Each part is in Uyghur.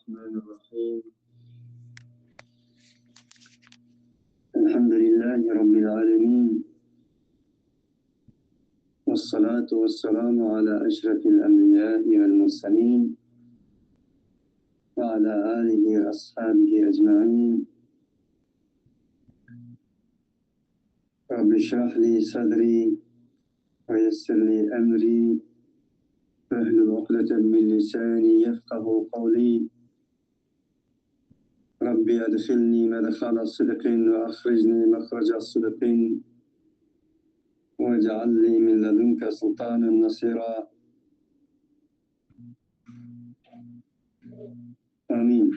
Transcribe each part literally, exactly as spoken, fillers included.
الرحمن الرحيم. الحمد لله رب العالمين. والصلاة والسلام على أشرف الأنبياء والمرسلين وعلى آله وأصحابه أجمعين. رب اشرح لي صدري ويسر لي أمري واحلل عقدة من لساني يفقه قولي. رب أدخلني مدخل صدق وأخرجني مخرج صدق واجعل لي من لدنك سلطانا نصيرا. آمين.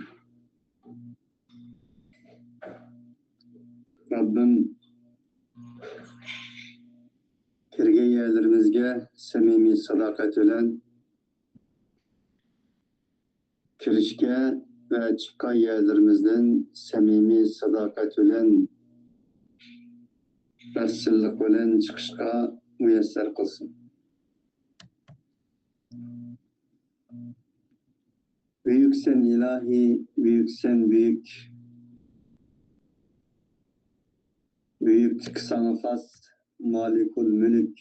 رەببىم كىرگەن يەرلىرىمىزگە سەمىمىي ساداقەت بىلەن كىرىشكە ۋە چىققان يەرلىرىمىزدىن سەمىمىي ساداقەت بىلەن، راستچىللىق بىلەن چىقىشقا مۇيەسسەر قىلسۇن. بۈيۈكسەن ئىلاھى، بۈيۈكسەن بۈيۈك. بۈيۈكلۈك ساڭا خاس، مالىكۇل مۈلۈك.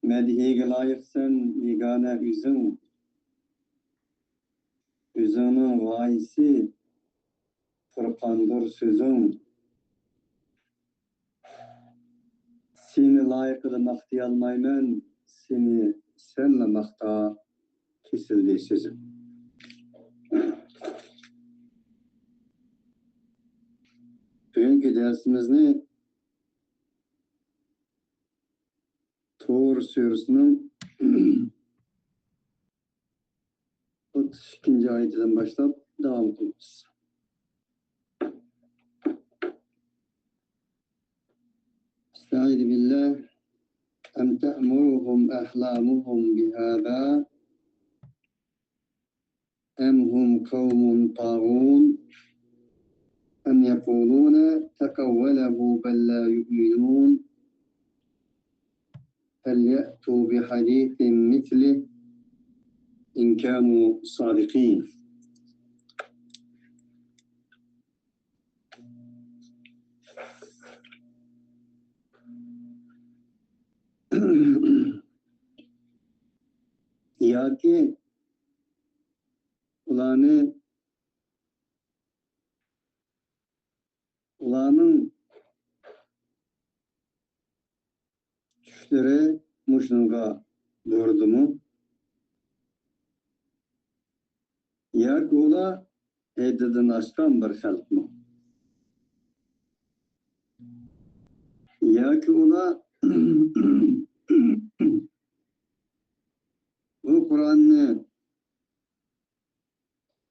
مەدھىيگە لايىقسەن يېگانە ئۆزۈڭ. ئۆزۈڭنىڭ غايىسى پۇرقاندۇر سۆزۈڭ. سېنى لايىقىدا ماختىيالمايمەن، سېنى سەنلا ماختا، كېسىلدى سۆزۈم. بۈگۈنكى دەرسىمىزنى تور سۈرىسىنىڭ ئوتتۇز ئىككىنچى ئايىتىدىن باشلاپ داۋام قىلىمىز. أستعيذ بالله. أم تأمرهم أحلامهم بهذا أم هم قوم طاغون أم يقولون تقوله بل لا يؤمنون فليأتوا بحديث مثله إن كانوا صادقين. ياكى ئۇلارنى، ئۇلارنىڭ چۈشلىرى مۇشۇنىڭغا بۇرىدىمۇ؟ ياكى ئۇلار ھەددىدىن ئاشقان بىر خەلقمۇ؟ ياكى ئۇلار بۇ قۇرئاننى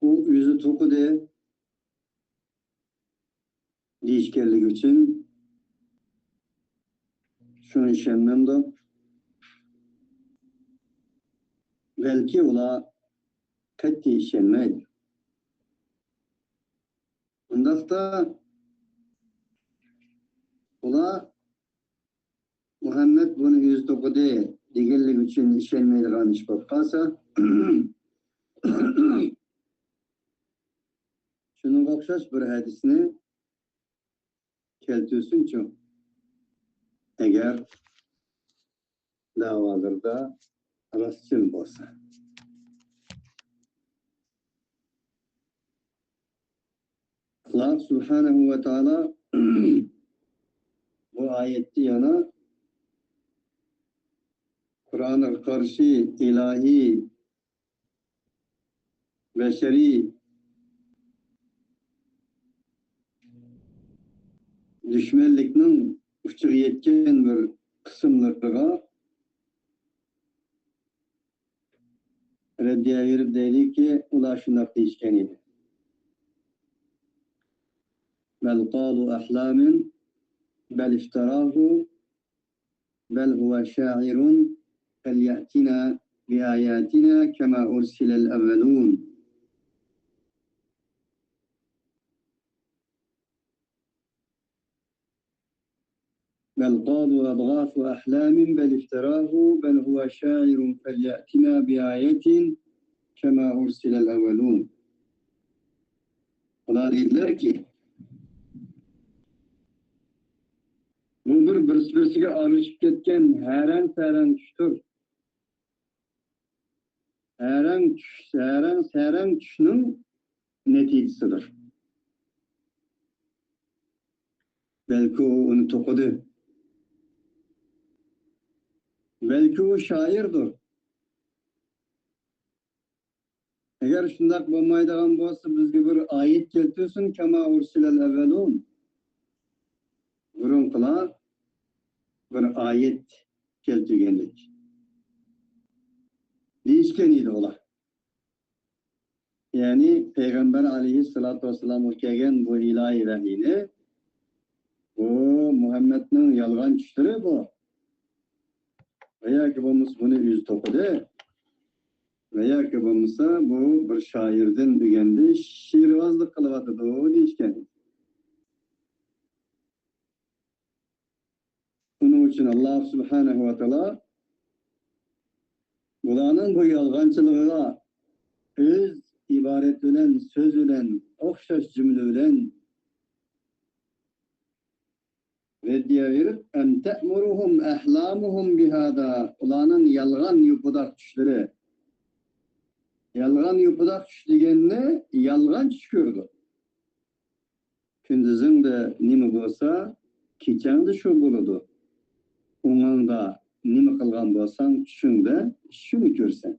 ئۇ ئۆزى توقۇدى دېيىشكەنلىكى ئۈچۈن شۇنى ئىشەنمەمدۇ؟ بەلكى ئۇلار قەتئىي ئىشەنمەيدۇ. ئۇنداقتا ئۇلار مۇھەممەد بۇنى ئۆزى توقۇدى دېگەنلىكى ئۈچۈن ئىشەنمەيدىغان ئىش بولۇپ قالسا، شۇنىڭغا ئوخشاش بىر ھەدىسنى كەلتۈرسۇنچۇ، ئەگەر دەۋالىرىدا راستچىل بولسا. ئاللا سۇبھانەھۇ ۋە تائالا بۇ ئايەتتە يەنە قۇرئانغا قارشى ئىلاھىي، بەشەرىي دۈشمەنلىكنىڭ ئۇچىغا يەتكەن بىر قىسىملىرىغا رەددىيە بېرىپ دەيدۇكى، ئۇلار شۇنداق دېيىشكەن ئىدى. بل قالوا أحلام بل افتراه بل هو شاعر فليأتنا بآياتنا كما أرسل الأولون. بل قالوا أضغاث أحلام بل افتراه بل هو شاعر فليأتنا بآية كما أرسل الأولون. ئۇلار دېدىلەركى، بۇ بىر بىرسى-بىرسىگە ئارىلىشىپ كەتكەن ھەرەڭ-سەرەڭ چۈشتۇر. ھەرەڭ چۈش، ھەرەڭ-سەرەڭ چۈشنىڭ نەتىجىسىدۇر. بەلكى ئۇ ئۇنى توقۇدى. بەلكى ئۇ شائىردۇر. ئەگەر شۇنداق بولمايدىغان بولسا، بىزگە بىر ئايەت كەلتۈرسۇن، كما أرسل الأولون. بۇرۇنقىلار بىر ئايەت كەلتۈرگەندەك دېيىشكەن ئىدى ئۇلار. يەنى پەيغەمبەر ئەلەيھىسسالاتۇ ۋەسسالامغا كەلگەن بۇ ئىلاھىي ۋەھىينى، بۇ مۇھەممەدنىڭ يالغان چۈشلىرى بۇ. ۋە ياكى بولمىسا بۇنى ئۆزى توقۇدى. ۋە ياكى بولمىسا بۇ بىر شائىردىن ئۆگەندى، شېئىرۋازلىق قىلىۋاتىدۇ دېيىشكەن. ئۇنىڭ ئۈچۈن ئاللا سۇبھانەھۇ ۋە تائالا بۇلارنىڭ بۇ يالغانچىلىقىغا ئۆز ئىبارەت بىلەن، سۆز بىلەن، ئوخشاش جۈملە بىلەن رەددىيە بېرىپ، أم تأمرهم أحلامهم بهذا، ئۇلارنىڭ يالغان يوپىداق چۈشلىرى. يالغان يوپىداق چۈش دېگەننى يالغان چۈش كۆرىدۇ. كۈندۈزۈڭدە نېمە بولسا، كېچەڭدە شۇ بولىدۇ. ئوڭۇڭدا نېمە قىلغان بولساڭ، چۈشۈڭدە شۇنى كۆرىسەن.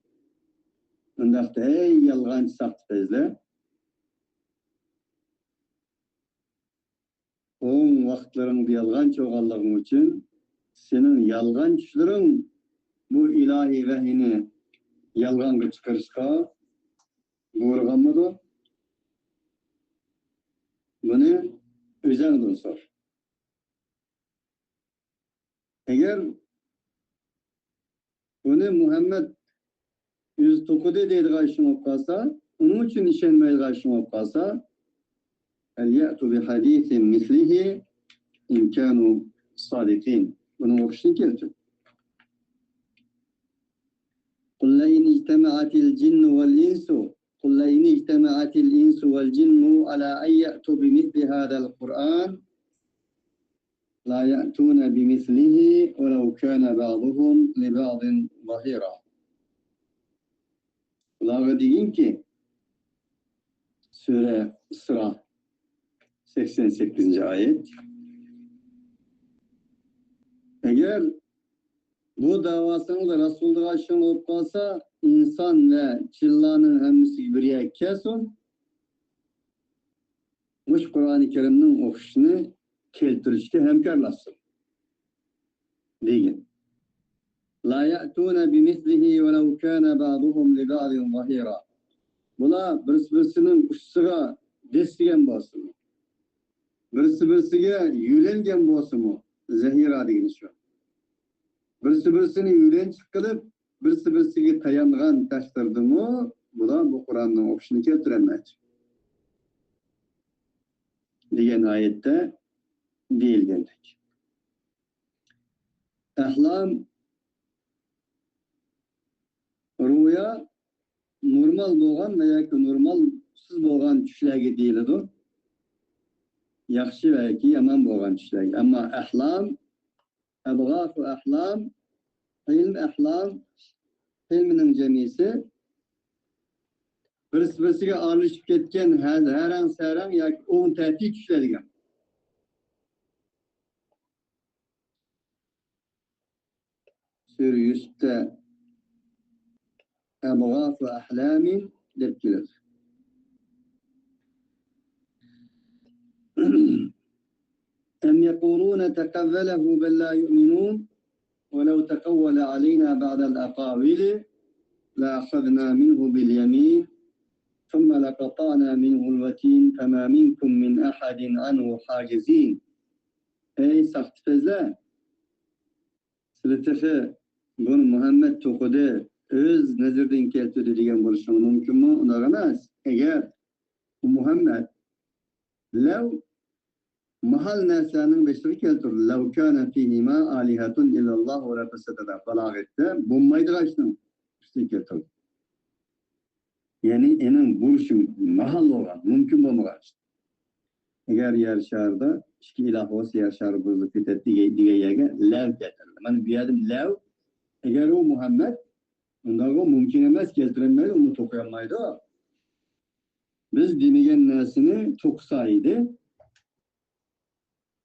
ئۇنداقتا، ئەي يالغانچى ساختىپەزلەر! ئوڭ ۋاقىتلىرىڭدا يالغانچى بولغانلىقىڭ ئۈچۈن، سېنىڭ يالغان چۈشلىرىڭ بۇ ئىلاھىي ۋەھىينى يالغانغا چىقىرىشقا بۇيرۇغانمىدۇ؟ بۇنى ئۆزۈڭدىن سور. ئەگەر بۇنى مۇھەممەد ئۆزى توقۇدى دەيدىغان ئىشىڭ بولۇپ قالسا، ئۇنىڭ ئۈچۈن ئىشەنمەيدىغان ئىشىڭ بولۇپ قالسا، فليأتوا بحديث مثله إن كانوا صادقين. بۇنىڭ ئوخشىشىنى كەلتۈر. قل لئن اجتمعت الجن والإنس، قل لئن اجتمعت الإنس والجن على أن يأتوا بمثل هذا القرآن لا يأتون بمثله ولو كان بعضهم لبعض ظهيرا. ئۇلارغا دېگىنكى، سۈرە ئىسرا، سەكسەن سەككىزىنچى ئايەت. ئەگەر بۇ دەۋاسىڭلار راست بولىدىغان ئىشىڭ بولۇپ قالسا، ئىنسان ۋە جىنلارنىڭ ھەممىسى بىر يەرگە كەلسۇن، مۇشۇ قۇرئانى كەرىمنىڭ ئوخشىشىنى كەلتۈرۈشكە ھەمكارلاشسۇن، دېگەن. لا يأتون بمثله ولو كان بعضهم لبعض ظهيرا. بۇلار بىرسى-بىرسىنىڭ ئۈستىگە دەسسىگەن بولسىمۇ، بىرسى-بىرسىگە يۆلەنگەن بولسىمۇ، زەھىرا دېگىنى شۇ. بىرسى-بىرسىنى يۆلەنچۈك قىلىپ، بىرسى-بىرسىگە تايانغان تەقدىردىمۇ، بۇلار بۇ قۇرئاننىڭ ئوخشىشىنى كەلتۈرەلمەيدۇ، دېگەن ئايەتتە دېيىلگەندەك. ئەھلام، رۇيا نورمال بولغان ۋە ياكى نورمالسىز بولغان چۈشلەرگە دېيىلىدۇ. ياخشى ۋە ياكى يامان بولغان چۈشلەرگە. ئەمما ئەھلام، ئەبغاسۇ ئەھلام، ھىلم ئەھلام، ھىلمنىڭ جەمئىسى، بىرسى-بىرسىگە ئارىلىشىپ كەتكەن ھە-، ھەرەڭ-سەرەڭ ياكى ئوڭ تەتۈر چۈشلەر دېگەن. سۈرە يۈسۈپتە ئەبغاسۇ ئەھلامىن دەپ كېلىدۇ. أم يقولون تقوله بل لا يؤمنون ولو تقول علينا بعض الأقاويل لأخذنا منه باليمين ثم لقطعنا منه الوتين فما منكم من أحد عنه حاجزين. ئەي ساختىپەزلەر! سىلەر تېخى بۇنى مۇھەممەد توقۇدى، ئۆز نەزىرىدىن كەلتۈردى دېگەن بولۇشۇڭ مۇمكىنمۇ؟ ئۇنداق ئەمەس. ئەگەر ئۇ مۇھەممەد لەۋ ماھال نەرسىلەرنىڭ بېشىغا كەلتۈردى. لەۋ كانە فىھىما ئالىھەتۇن ئىللاللاھ لەفەسەدەتا. بالاغەتتە بولمايدىغان ئىشنىڭ ئۈستىگە كەلتۈردى. يەنى ئېنىڭ بولۇشى ماھال بولغان، مۇمكىن بولمىغان ئىش. ئەگەر يەر شارىدا ئىككى ئىلاھ بولسا، يەر شارى بۇزۇلۇپ كېتەتتى دېگەن، دېگەن يەرگە لەۋ كەلتۈردى. مانا بۇ يەردە لەۋ، ئەگەر ئۇ مۇھەممەد، ئۇنداق ئۇ مۇمكىن ئەمەس، كەلتۈرەلمەيدۇ، ئۇنى توقۇيالمايدۇ. بىز دېمىگەن نەرسىنى توقۇسا ئىدى.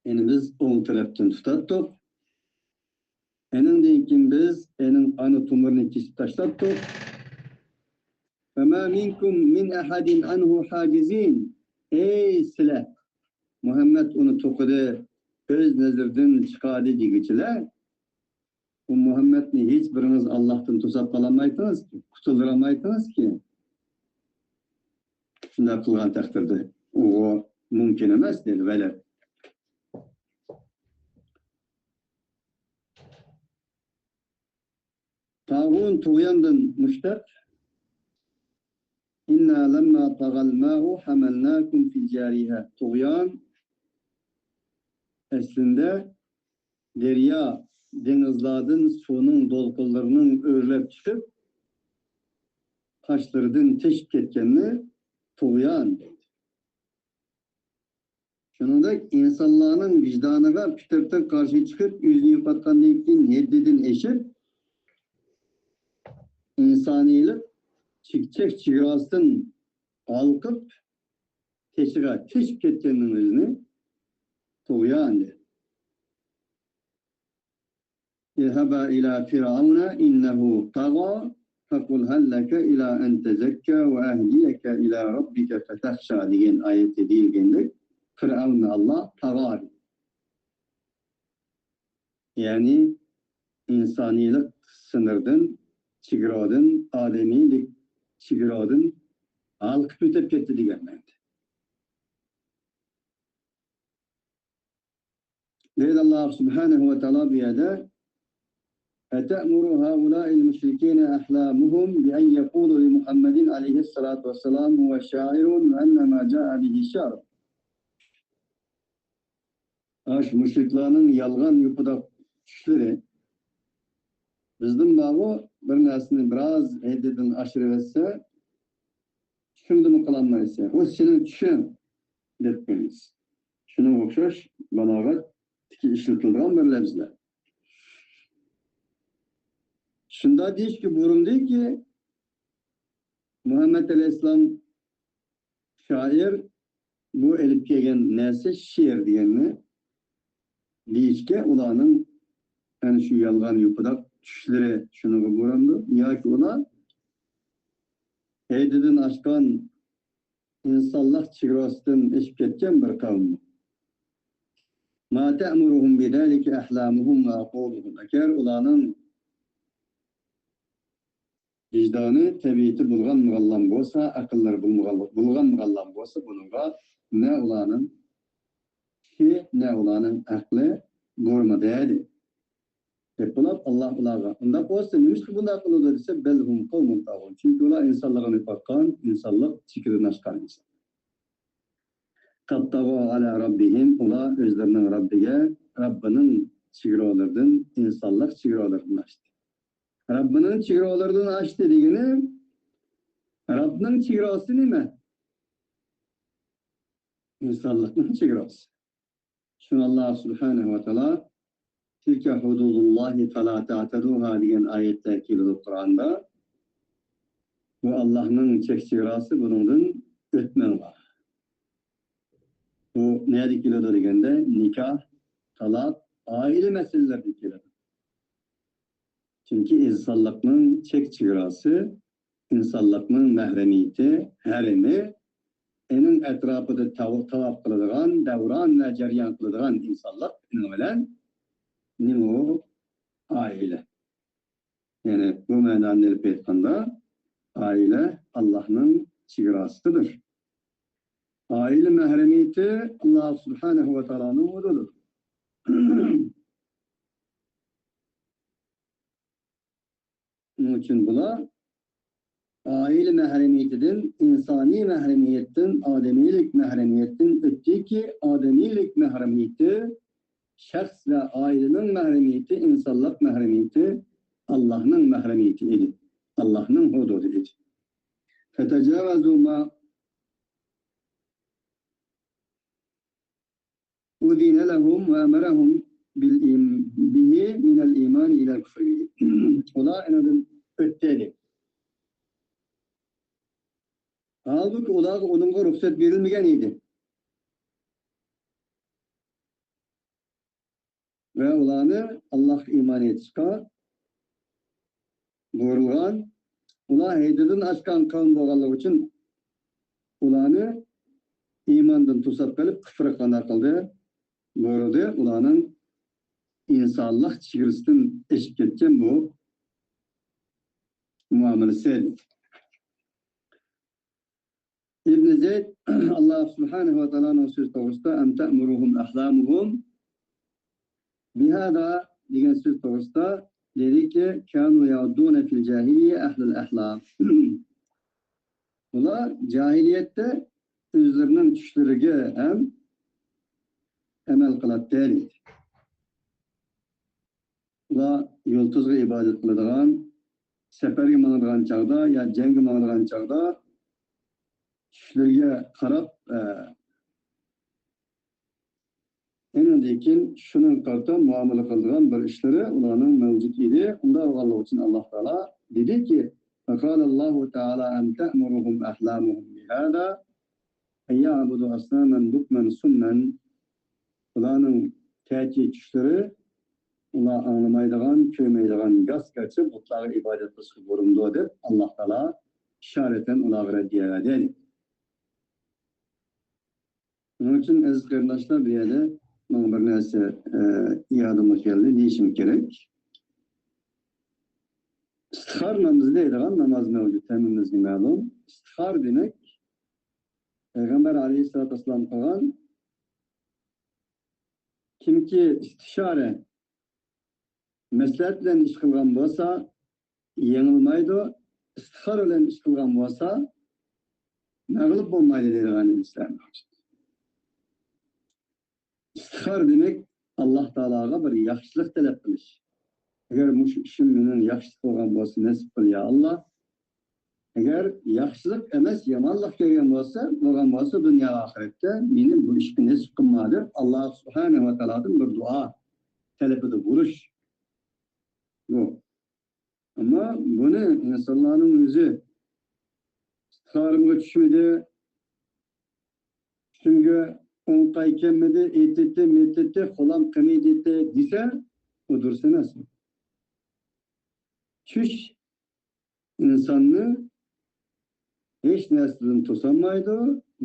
يەنى بىز ئوڭ تەرەپتىن تۇتاتتۇق. ئېنىڭدىن كېيىن بىز ئېنىڭ ئانا تومۇرىنى كېسىپ تاشلاتتۇق. فما منكم من أحد عنه حاجزين. ئەي سىلەر، مۇھەممەد ئۇنى توقۇدى، ئۆز نەزىرىدىن چىقاردى دېگۈچىلەر، ئۇ مۇھەممەدنى ھېچ بىرىڭىز ئاللاھتىن توساپ قالالمايتىڭىزكى، قۇتۇلدۇرالمايتىڭىزكى. شۇنداق قىلغان تەقدىردە، ئۇ مۇمكىن ئەمەس، دېدى، ۋەلەد. تاغۇن تۇغياندىن مۇشتەق. إنا لما طغى الماء حملناكم في جاريها. تۇغيان ئەسلىندە دەريا، دېڭىزلاردىن سۇنىڭ دولقۇنلىرىنىڭ ئۆرلەپ چىقىپ، قاشلىرىدىن تېشىپ كەتكەننى تۇغيان دەيدۇ. شۇنىڭدەك ئىنسانلارنىڭ ۋىجدانىغا پىترىتىگە قارشى چىقىپ، ئۆزىنى يوقاتقاندىن كېيىن ھەددىدىن ئېشىپ، ئىنسانىيلىق چېك-، چەك چېگراسىدىن ھالقىپ، تېشىغا تېشىپ كەتكەننىڭ ئۆزىنى تۇغيان دەيدۇ. اذهبا إلى فرعون إنه طغى فقل هل لك إلى أن تزكى وأهديك إلى ربك فتخشى دېگەن ئايەتتە دېيىلگەندەك، پىرئەۋننى ئاللا تاغا دېدى. يەنى ئىنسانىيلىق سىنىرىدىن، چېگرادىن، ئادەمىيلىك چېگرادىن ھالقىپ ئۆتۈپ كەتتى دېگەن مەنىدە. دەيدۇ ئاللا سۇبھانەھۇ ۋە تائالا بۇ يەردە، أتأمر هؤلاء المشركين أحلامهم بأن يقولوا لمحمد عليه الصلاة والسلام هو شاعر وأن ما جاء به شعر. ئاشۇ مۇشرىكلارنىڭ يالغان يوپىداق چۈشلىرى، بىزدىن بارغۇ، بىر نەرسىنى بىراز ھەددىدىن ئاشۇرۇۋەتسە، چۈشۈڭدىمۇ قىلالمايسەن، ئۇ سېنىڭ چۈشۈڭ دەپ قويىمىز. شۇنىڭغا ئوخشاش بالاغەتتىكى ئىشلىتىلىدىغان بىر لەپزلەر. شۇنداق دېيىشكە بۇيرۇلدىكى، مۇھەممەد ئەلەيھىسسالام شائىر، بۇ ئېلىپ كەلگەن نەرسە شېئىر دېگەننى دېيىشكە ئۇلارنىڭ ئەنە شۇ يالغان يوپىداق چۈشلىرى شۇنىڭغا بۇيرۇلىدۇ. ياكى ئۇلار ھەددىدىن ئاشقان، ئىنسانلىق چېگراسىدىن ئېشىپ كەتكەن بىر قەۋم. ما تأمرهم بذلك أحلامهم وعقولهم. ئەگەر ئۇلارنىڭ ۋىجدانى، تەبىئىتى بۇلغانمىغانلام بولسا، ئەقىللىرى بۇلغانمىغانلام بولسا، بۇنىڭغا نە ئۇلارنىڭ كۈچى، نە ئۇلارنىڭ ئەقلى بۇيرۇمىدى دەپ بولۇپ، ئاللا ئۇلارغا، ئۇنداق بولسا نېمىشقا بۇنداق قىلىدۇ دېسە، بل ھۇم قەۋمۇن تاغۇن. چۈنكى ئۇلار ئىنسانلىقىنى يوقاتقان، ئىنسانلىق چېكىدىن ئاشقان ئىنسان. قد طغوا على ربهم، ئۇلار ئۆزلىرىنىڭ رەببىگە، رەببىنىڭ چېگرالىرىدىن، ئىنسانلىق چېگرالىرىدىن ئاشتى. رەببىنىڭ چېگرالىرىدىن ئاشتى دېگىنى، رەبنىڭ چېگراسى نېمە؟ ئىنسانلىقنىڭ چېگراسى. شۇڭا ئاللا سۇبھانەھۇ ۋە تائالا، تىلكە ھۇدۇدۇللاھى فەلا تەئتەدۇھا دېگەن ئايەتتە كېلىدۇ قۇرئاندا. بۇ ئاللانىڭ چەك چېگراسى، بۇنىڭدىن ئۆتمەڭلار. بۇ نەدە كېلىدۇ دېگەندە، نىكاھ، تالاق، ئائىلە مەسىلىلىرىدە كېلىدۇ. چۈنكى ئىنسانلىقنىڭ چەك چېگراسى، ئىنسانلىقنىڭ مەھرىمىيىتى، ھەرىمى، ئېنىڭ ئەتراپىدا تاۋ-، تاۋاپ قىلىدىغان، دەۋران ۋە جەريان قىلىدىغان ئىنسانلىق ئېنىڭ بىلەن نېمە ئۇ؟ ئائىلە. يەنى بۇ مەنانى ئېلىپ ئېيتقاندا، ئائىلە ئاللانىڭ چېگراسىدۇر. ئائىلە مەھرىمىيىتى ئاللا سۇبھانەھۇ ۋە تائالانىڭ ھۇدۇدىدۇر. شۇنىڭ ئۈچۈن بۇلار ئائىلە مەھرىمىيىتىدىن، ئىنسانىي مەھرىمىيەتتىن، ئادەمىيلىك مەھرىمىيەتتىن ئۆتتىكى، ئادەمىيلىك مەھرىمىيىتى، شەخس ۋە ئائىلىنىڭ مەھرىمىيىتى، ئىنسانلىق مەھرىمىيىتى، ئاللاھنىڭ مەھرىمىيىتى ئىدى. ئاللاھنىڭ ھۇدۇدى ئىدى. فتجاوزوا ما أذن لهم وأمرهم بالإيم-، به من الإيمان إلى الكفر به. ئۇلار ئېنىڭدىن ئۆتتى دەيدۇ. ھالبۇكى، ئۇلارغا ئۇنىڭغا رۇخسەت بېرىلمىگەن ئىدى. ۋە ئۇلارنى ئاللاھقا ئىمان ئېيتىشقا بۇيرۇلغان. ئۇلار ھەددىدىن ئاشقان قەۋم بولغانلىقى ئۈچۈن، ئۇلارنى ئىماندىن توساپ قېلىپ، كۇفرى قانداق قىلدى؟ بۇيرۇدى. ئۇلارنىڭ ئىنسانلىق چېگرىسىدىن ئېشىپ كەتكەن بۇ مۇئامىلىسى. ئىبن زەيد، ئاللاھ سۇبھانەھۇ ۋە تائالانىڭ سۆزى توغرىسىدا، «أم تأمرهم أحلامهم بهذا» دېگەن سۆز توغرىسىدا دېدىكى، «كانوا يعدون في الجاهلية أهل الأحلام». ئۇلار جاھىلىيەتتە ئۆزلىرىنىڭ چۈشلىرىگە ھەم ئەمەل قىلاتتى، دېدى. ئۇلار يۇلتۇزغا ئىبادەت قىلىدىغان، سەپەرگە ماڭىدىغان چاغدا يا جەڭگە ماڭىدىغان چاغدا چۈشلىرىگە قاراپ، ئە، ئېنىڭدىن كېيىن شۇنىڭغا قارىتا مۇئامىلە قىلىدىغان بىر ئىشلىرى ئۇلارنىڭ مەۋجۇت ئىدى. ئۇنداق بولغانلىقى ئۈچۈن ئاللاھ تائالا دېدىكى، فقال الله تعالى أم تأمرهم أحلامهم بهذا أن يعبدوا أصناما بكما صما. ئۇلارنىڭ كەچ چۈشلىرى ئۇلار ئاڭلىمايدىغان، كۆرمەيدىغان گاس گاچا بۇتلارغا ئىبادەت قىلىشقا بۇيرۇمدۇ دەپ، ئاللاھ تائالا ئىشارەتەن ئۇلارغا رەددىيە بەردى. شۇنىڭ ئۈچۈن، ئەزىز قېرىنداشلار، بۇ يەردە ماڭا بىر نەرسە، ئە، يادىمغا كەلدى، دېيىشىم كېرەك. ئىستىخارە نامىزى دەيدىغان ناماز مەۋجۇت، ھەممىمىزگە مەلۇم. ئىستىخارە دېمەك، پەيغەمبەر ئەلەيھىسسالاتۇ ۋەسسالام قىلغان، كىمكى ئىستىشارە، مەسلىھەت بىلەن ئىش قىلغان بولسا، يېڭىلمايدۇ، ئىستىخارە بىلەن ئىش قىلغان بولسا، مەغلۇپ بولمايدۇ دەيدىغان ئىسلام. ئىستىخارە دېمەك، ئاللاھ تائالاغا بىر ياخشىلىق تەلەپ قىلىش. ئەگەر مۇشۇ ئىشىم مېنىڭ ياخشىلىق بولغان بولسا، نېسىپ قىل، يا ئاللاھ. ئەگەر ياخشىلىق ئەمەس، يامانلىق كەلگەن بولسا، بولغان بولسا، دۇنيا ۋە ئاخىرەتتە مېنى بۇ ئىشقا نېسىپ قىلما دەپ، ئاللاھ سۇبھانەھۇ ۋە تائالادىن بىر دۇئا تەلىپىدە بولۇش. بۇ. ئەمما بۇنى ئىنسانلارنىڭ ئۆزى ئىستىخارىمغا چۈشمىدى، چۈشۈمگە ئوڭقاي كەلمىدى، ئېتىتتى، مېتىتتى، قولام قېمىدىتتى دېسە، ئۇ دۇرۇس ئەمەس. چۈش ئىنساننى ھېچ نەرسىدىن توسالمايدۇ،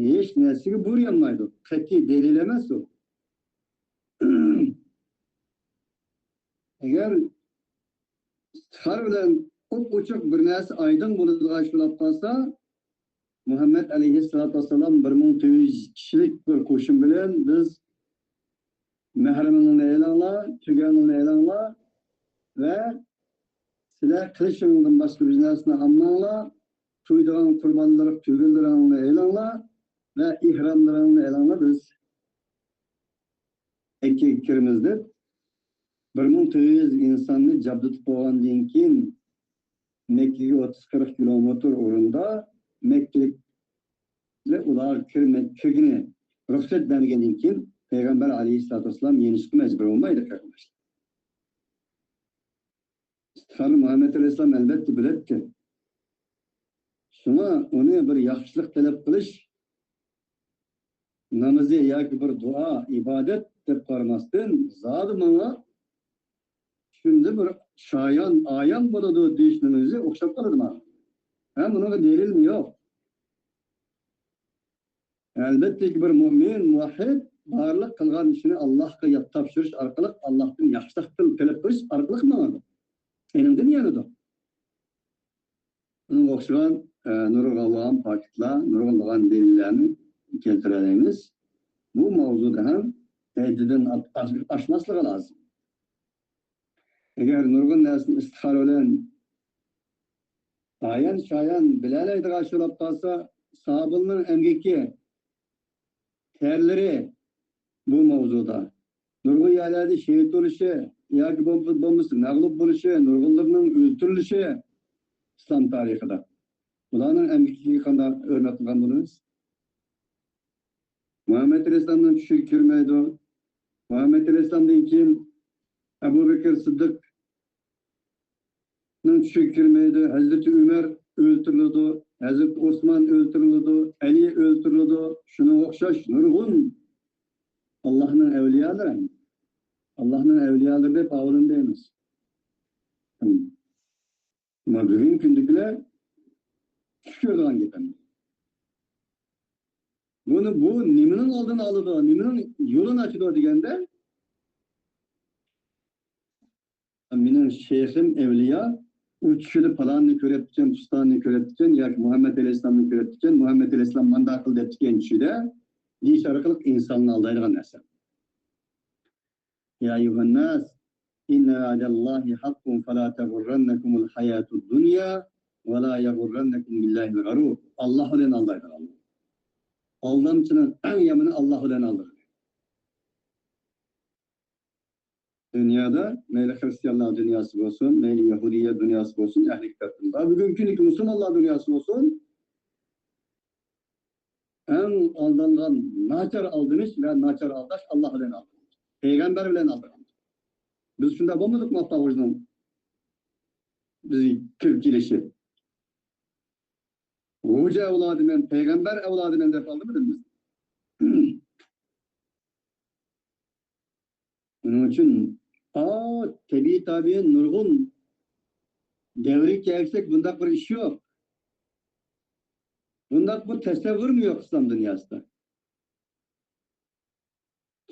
ھېچ نەرسىگە بۇيرۇيالمايدۇ. قەتئىي دەلىل ئەمەس ئۇ. ئەگەر ئىستىخارە بىلەن ئوپئوچۇق بىر نەرسە ئايدىڭ بولىدىغان ئىش بولۇپ قالسا، مۇھەممەد ئەلەيھىسسالاتۇ ۋەسسالام بىر مىڭ تۆت يۈز كىشىلىك بىر قوشۇن بىلەن، بىز مەھرىمىڭلارنى ئېلىڭلار، تۈگەڭلارنى ئېلىڭلار ۋە سىلەر قىلىچىڭلاردىن باشقا بىر نەرسىنى ئالماڭلار، سويىدىغان قۇربانلىرى، تۈگىلىرىڭلارنى ئېلىڭلار ۋە ئېھراملىرىڭلارنى ئېلىڭلار، بىز مەككىگە كىرىمىز دەپ، بىر مىڭ تۆت يۈز ئىنساننى جابدۇتۇپ بولغاندىن كېيىن، مەككىگە ئوتتۇز قىرىق كىلومېتىر ئورۇندا مەككىلىكلەر ئۇلارغا كىرمە-، كىرگىنى رۇخسەت بەرگەندىن كېيىن، پەيغەمبەر ئەلەيھىسسالاتۇ ۋەسسالام يېنىشقا مەجبۇر بولمايدۇ، قېرىنداشلار. ئىستىخارىنى مۇھەممەد ئەلەيھىسسالام ئەلۋەتتە بىلەتتى. شۇڭا ئۇنى بىر ياخشىلىق تەلەپ قىلىش نامىزى ياكى بىر دۇئا، ئىبادەت دەپ قارىماستىن، زادى ماڭا چۈشۈمدە بىر شايان، ئايان بولىدۇ دېيىشنىڭ ئۆزى ئوخشاپ قالىدۇ ماڭا. ھەم بۇنىڭغا دەلىلمۇ يوق. ئەلۋەتتىكى، بىر مۆمىن، مۇۋەھھىد بارلىق قىلغان ئىشىنى ئاللاھقا ياپ تاپشۇرۇش ئارقىلىق ئاللاھتىن ياخشىلىق تىل-، تەلەپ قىلىش ئارقىلىق ماڭىدۇ. ئېنىڭدىن يانىدۇ. بۇنىڭغا ئوخشىغان، ئە، نۇرغۇنلىغان پاكىتلار، نۇرغۇنلىغان دەلىللەرنى كەلتۈرەلەيمىز. بۇ ماۋزۇدا ھەم ھەددىدىن ئاش-، ئاشماسلىقى لازىم. ئەگەر نۇرغۇن نەرسىنى ئىستىخارە بىلەن ئايان شايان بىلەلەيدىغان شۇلاپ قالسا، سابىلنىڭ ئەمگىكى، تەرلىرى بۇ ماۋزۇدا. نۇرغۇن يەرلەردە شېھىت بولۇشى ياكى بولمىسا مەغلۇپ بولۇشى، نۇرغۇنلىرىنىڭ ئۆلتۈرۈلۈشى ئىسلام تارىخىدا. بۇلارنىڭ ئەمگىكىگە قانداق ھۆرمەت قىلغان بولىمىز؟ مۇھەممەد ئەلەيھىسسالامنىڭ چۈشىگە كىرمەيدۇ. مۇھەممەد ئەلەيھىسسالامدىن كېيىن ئەبۇ بەكرى سىددىقنىڭ چۈشىگە كىرمەيدۇ. ھەزرىتى ئۆمەر ئۆلتۈرۈلىدۇ. ھەزرىتى ئوسمان ئۆلتۈرۈلىدۇ. ئەلى ئۆلتۈرۈلىدۇ. شۇنىڭغا ئوخشاش نۇرغۇن ئاللاھنىڭ ئەۋلىيالىرى، ئاللاھنىڭ ئەۋلىيالىرى دەپ ئاۋۇلىنى دەيمىز. ئەمما بۈگۈنكى كۈندىكىلەر چۈش كۆرىدىغان گەپ ئەمدى. بۇنى، بۇ نېمىنىڭ ئالدىنى ئالىدۇ، نېمىنىڭ يولىنى ئاچىدۇ دېگەندە، مېنىڭ شەيخىم ئەۋلىيا، ئۇ چۈشىدە پالاننى كۆرۈپتىكەن، پۇستاننى كۆرۈپتىكەن ياكى مۇھەممەد ئەلەيھىسسالامنى كۆرۈپتىكەن، مۇھەممەد ئەلەيھىسسالام مانداق قىل دەپتىكەن چۈشىدە، دېيىش ئارقىلىق ئىنساننى ئالدايدىغان نەرسە. يا أيها الناس، إن وعد الله حق فلا تغرنكم الحياة الدنيا ولا يغرنكم بالله الغرور. ئاللاھ بىلەن ئالدايدىغان. ئالدامچىنىڭ ئەڭ يامىنى ئاللاھ بىلەن ئالدىغان. دۇنيادا مەيلى خرىستىيانلار دۇنياسى بولسۇن، مەيلى يەھۇدىيە دۇنياسى بولسۇن، ئەھلى كىتابتىن. بۈگۈنكى كۈندىكى مۇسۇلمانلار دۇنياسى بولسۇن، ئەڭ ئالدانغان، ناچار ئالدىنىش ۋە ناچار ئالداش ئاللاھ بىلەن ئالدىغان، پەيغەمبەر بىلەن ئالدىغان. بىز شۇنداق بولمىدۇقمۇ؟ ئاپا خوجىنىڭ بىزگە كىرىپ كېلىشى، خوجا ئەۋلادىمەن، پەيغەمبەر ئەۋلادىمەن دەپ ئالدىمىدىم بىز؟ شۇنىڭ ئۈچۈن، ئا، تەبىئىي تابىئىي نۇرغۇن دەۋرگە كەلسەك، بۇنداق بىر ئىش يوق. بۇنداق بىر تەسەۋۋۇرمۇ يوق ئىسلام دۇنياسىدا.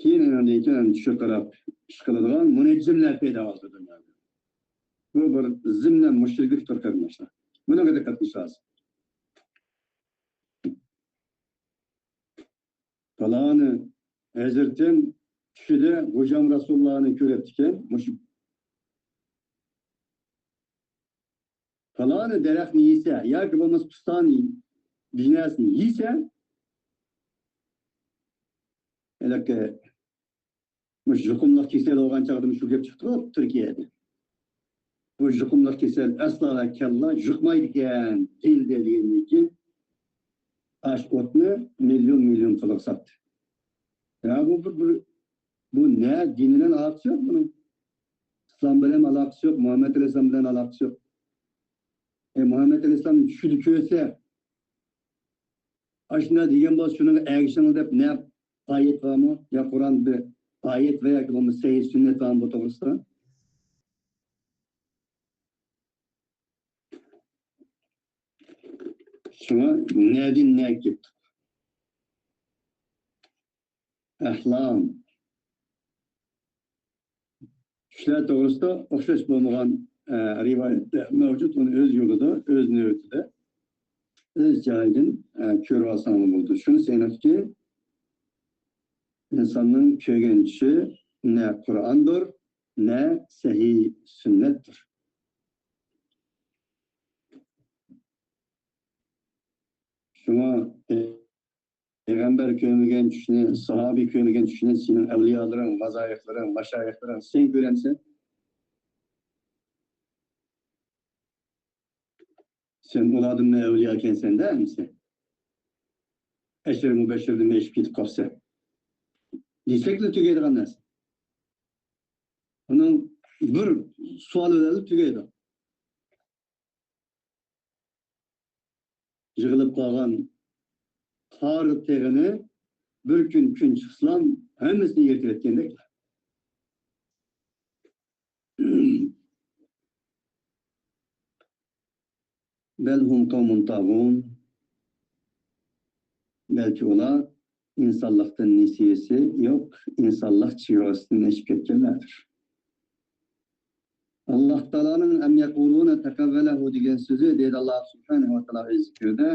كېيىن ئاندىن كېيىن چۈشكە قاراپ ئىش قىلىدىغان مۇنەججىملەر پەيدا بولدى دۇنيادا. بۇ بىر زىمنەن مۇشرىكلىقتۇر، قېرىنداشلار. بۇنىڭغا دىققەت قىلىش لازىم. پالانى ھەزرىتىم چۈشىدە خوجام رەسۇلۇللانى كۆرۈپتىكەن، مۇشۇ پالانى دەرەخنى يېسە ياكى بولمىسا پۇستانى بىناسىنى يېسە، ھېلىقى مۇشۇ يۇقۇملۇق كېسەل بولغان چاغدىمۇ شۇ گەپ چىقتىغۇ تۈركىيەدە. بۇ يۇقۇملۇق كېسەل ئەسلا ۋە كاللا يۇقمايدىكەن، دېيىلدى دېگەندىن كېيىن، ئاشۇ ئوتنى مىليون مىليون پۇلغا ساتتى. يا بۇ بىر، بىر، بۇ نە دىن بىلەن ئالاقىسى يوق بۇنىڭ. ئىسلام بىلەن ئالاقىسى يوق، مۇھەممەد ئەلەيھىسسالام بىلەن ئالاقىسى يوق. ئەي، مۇھەممەد ئەلەيھىسسالام چۈشىدە كۆرسە، ئاشۇنداق دېگەن بولسا، شۇنىڭغا ئەگىشىڭلار دەپ نە ئايەت بارمۇ؟ يا قۇرئان بىر ئايەت ۋە ياكى بولمىسا سەھىھ سۈننەت بارمۇ بۇ توغرىسىدا؟ شۇڭا نەدىن نەگە كەتتۇق؟ ئەھلام. چۈشلەر توغرىسىدا ئوخشاش بولمىغان، ئە، رىۋايەتلەر مەۋجۇت. ئۇنى ئۆز يولىدا، ئۆز نۆۋىتىدە، ئۆز جايىدىن، ئە، كۆرۈۋالساڭلار بولىدۇ. شۇنىسى ئېنىقكى، ئىنساننىڭ كۆرگەن چۈشى نە قۇرئاندۇر، نە سەھىھ سۈننەتتۇر. شۇڭا، ئە، پەيغەمبەر كۆرمىگەن چۈشنى، ساھابە كۆرمىگەن چۈشنى سېنىڭ ئەۋلىيالىرىڭ، مازايىقلىرىڭ، ماشايىخلىرىڭ سەن كۆرەمسەن؟ سەن ئۇلاردىنمۇ ئەۋلىيا ئىكەنسەن-دە ئەمىسە. ئەشرە مۇبەششىردىنمۇ ئېشىپ كېتىپ قاپسەن. دېسەكلا تۈگەيدىغان نەرسە. ئۇنىڭ بىر سوئالى بىلەنلا تۈگەيدۇ. يىغىلىپ قالغان قار تېغىنى بىر كۈن كۈن چىقسىلا ھەممىسىنى ئېرىتىۋەتكەندەك. بەل ھۇم قەۋمۇن تاغۇن. بەلكى ئۇلار ئىنسانلىقتىن نېسىۋىسى يوق، ئىنسانلىق چېگراسىدىن ئېشىپ كەتكەنلەردۇر. ئاللاھ تائالانىڭ «ئەم يەقۇلۇنە تەقەۋۋەلەھۇ» دېگەن سۆزى، دەيدۇ ئاللاھ سۇبھانەھۇ ۋە تائالا ئۆز زىكرىدە،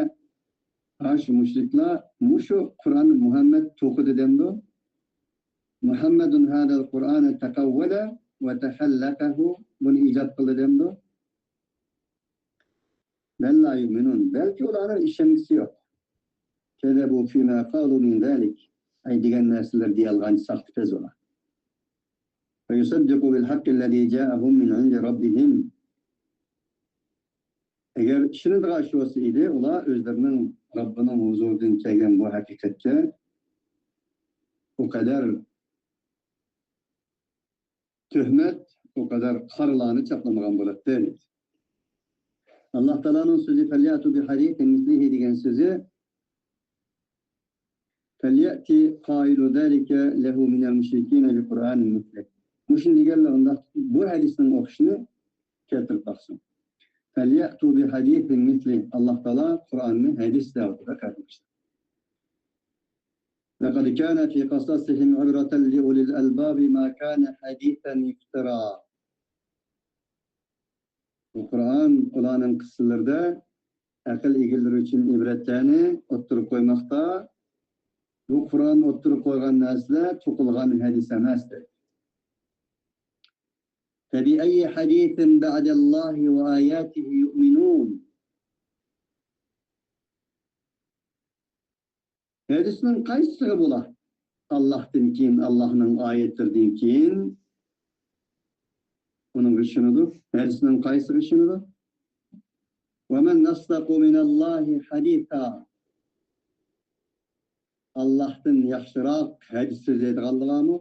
ھە، شۇ مۇشرىكلار مۇشۇ قۇرئاننى مۇھەممەد توقۇدى دەمدۇ؟ «مۇھەممەدۇن ھازەل قۇرئانە تەقەۋۋەلە ۋە تەخەللەقەھۇ»، بۇنى ئىجاد قىلدى دەمدۇ؟ بل لا يؤمنون. بەلكى ئۇلارنىڭ ئىشەنگۈسى يوق. كذبوا فيما قالوا من ذلك. ئەي دېگەن نەرسىلىرىدە يالغانچى، ساختىپەز ئۇلار. ويصدقوا بالحق الذي جاءهم من عند ربهم. ئەگەر ئىشىنىدىغان ئىش بولسا ئىدى، ئۇلار ئۆزلىرىنىڭ رەببىنىڭ ھۇزۇرىدىن كەلگەن بۇ ھەقىقەتكە ئۇ قەدەر تۆھمەت، ئۇ قەدەر قارىلارنى چاپلىمىغان بولاتتى. ئاللاھ تائالانىڭ سۆزى، فليأتوا بحديث مثله دېگەن سۆزى، فليأت قائل ذلك له من المشركين بقرآن مثله. مۇشۇنى دېگەنلەر ئۇنداق بۇ ھەدىسنىڭ ئوخشىشىنى كەلتۈرۈپ باقسۇن. فليأتوا بحديث مثله. ئاللاھ تائالا قۇرئاننى ھەدىس دەۋاتىدۇ، قېرىنداشلار. لقد كان في قصصهم عبرة لأولي الألباب ما كان حديثا يفترى. بۇ قۇرئان ئۇلارنىڭ قىسسىلىرىدە ئەقىل ئىگىلىرى ئۈچۈن ئىبرەتلەرنى ئوتتۇرىغا قويماقتا. بۇ قۇرئان ئوتتۇرىغا قويغان نەرسىلەر توقۇلغان ھەدىس ئەمەس، دەيدۇ. فبأي حديث بعد الله وآياته يؤمنون. ھەدىسنىڭ قايسىسىغا بۇلار ئاللاھتىن كېيىن، ئاللاھنىڭ ئايەتلىرىدىن كېيىن ئۇنىڭغا ئىشىنىدۇ؟ ھەدىسنىڭ قايسىغا ئىشىنىدۇ؟ ومن أصدق من الله حديثا. ئاللاھتىن ياخشىراق ھەدىس سۆزلەيدىغانلىرىمۇ؟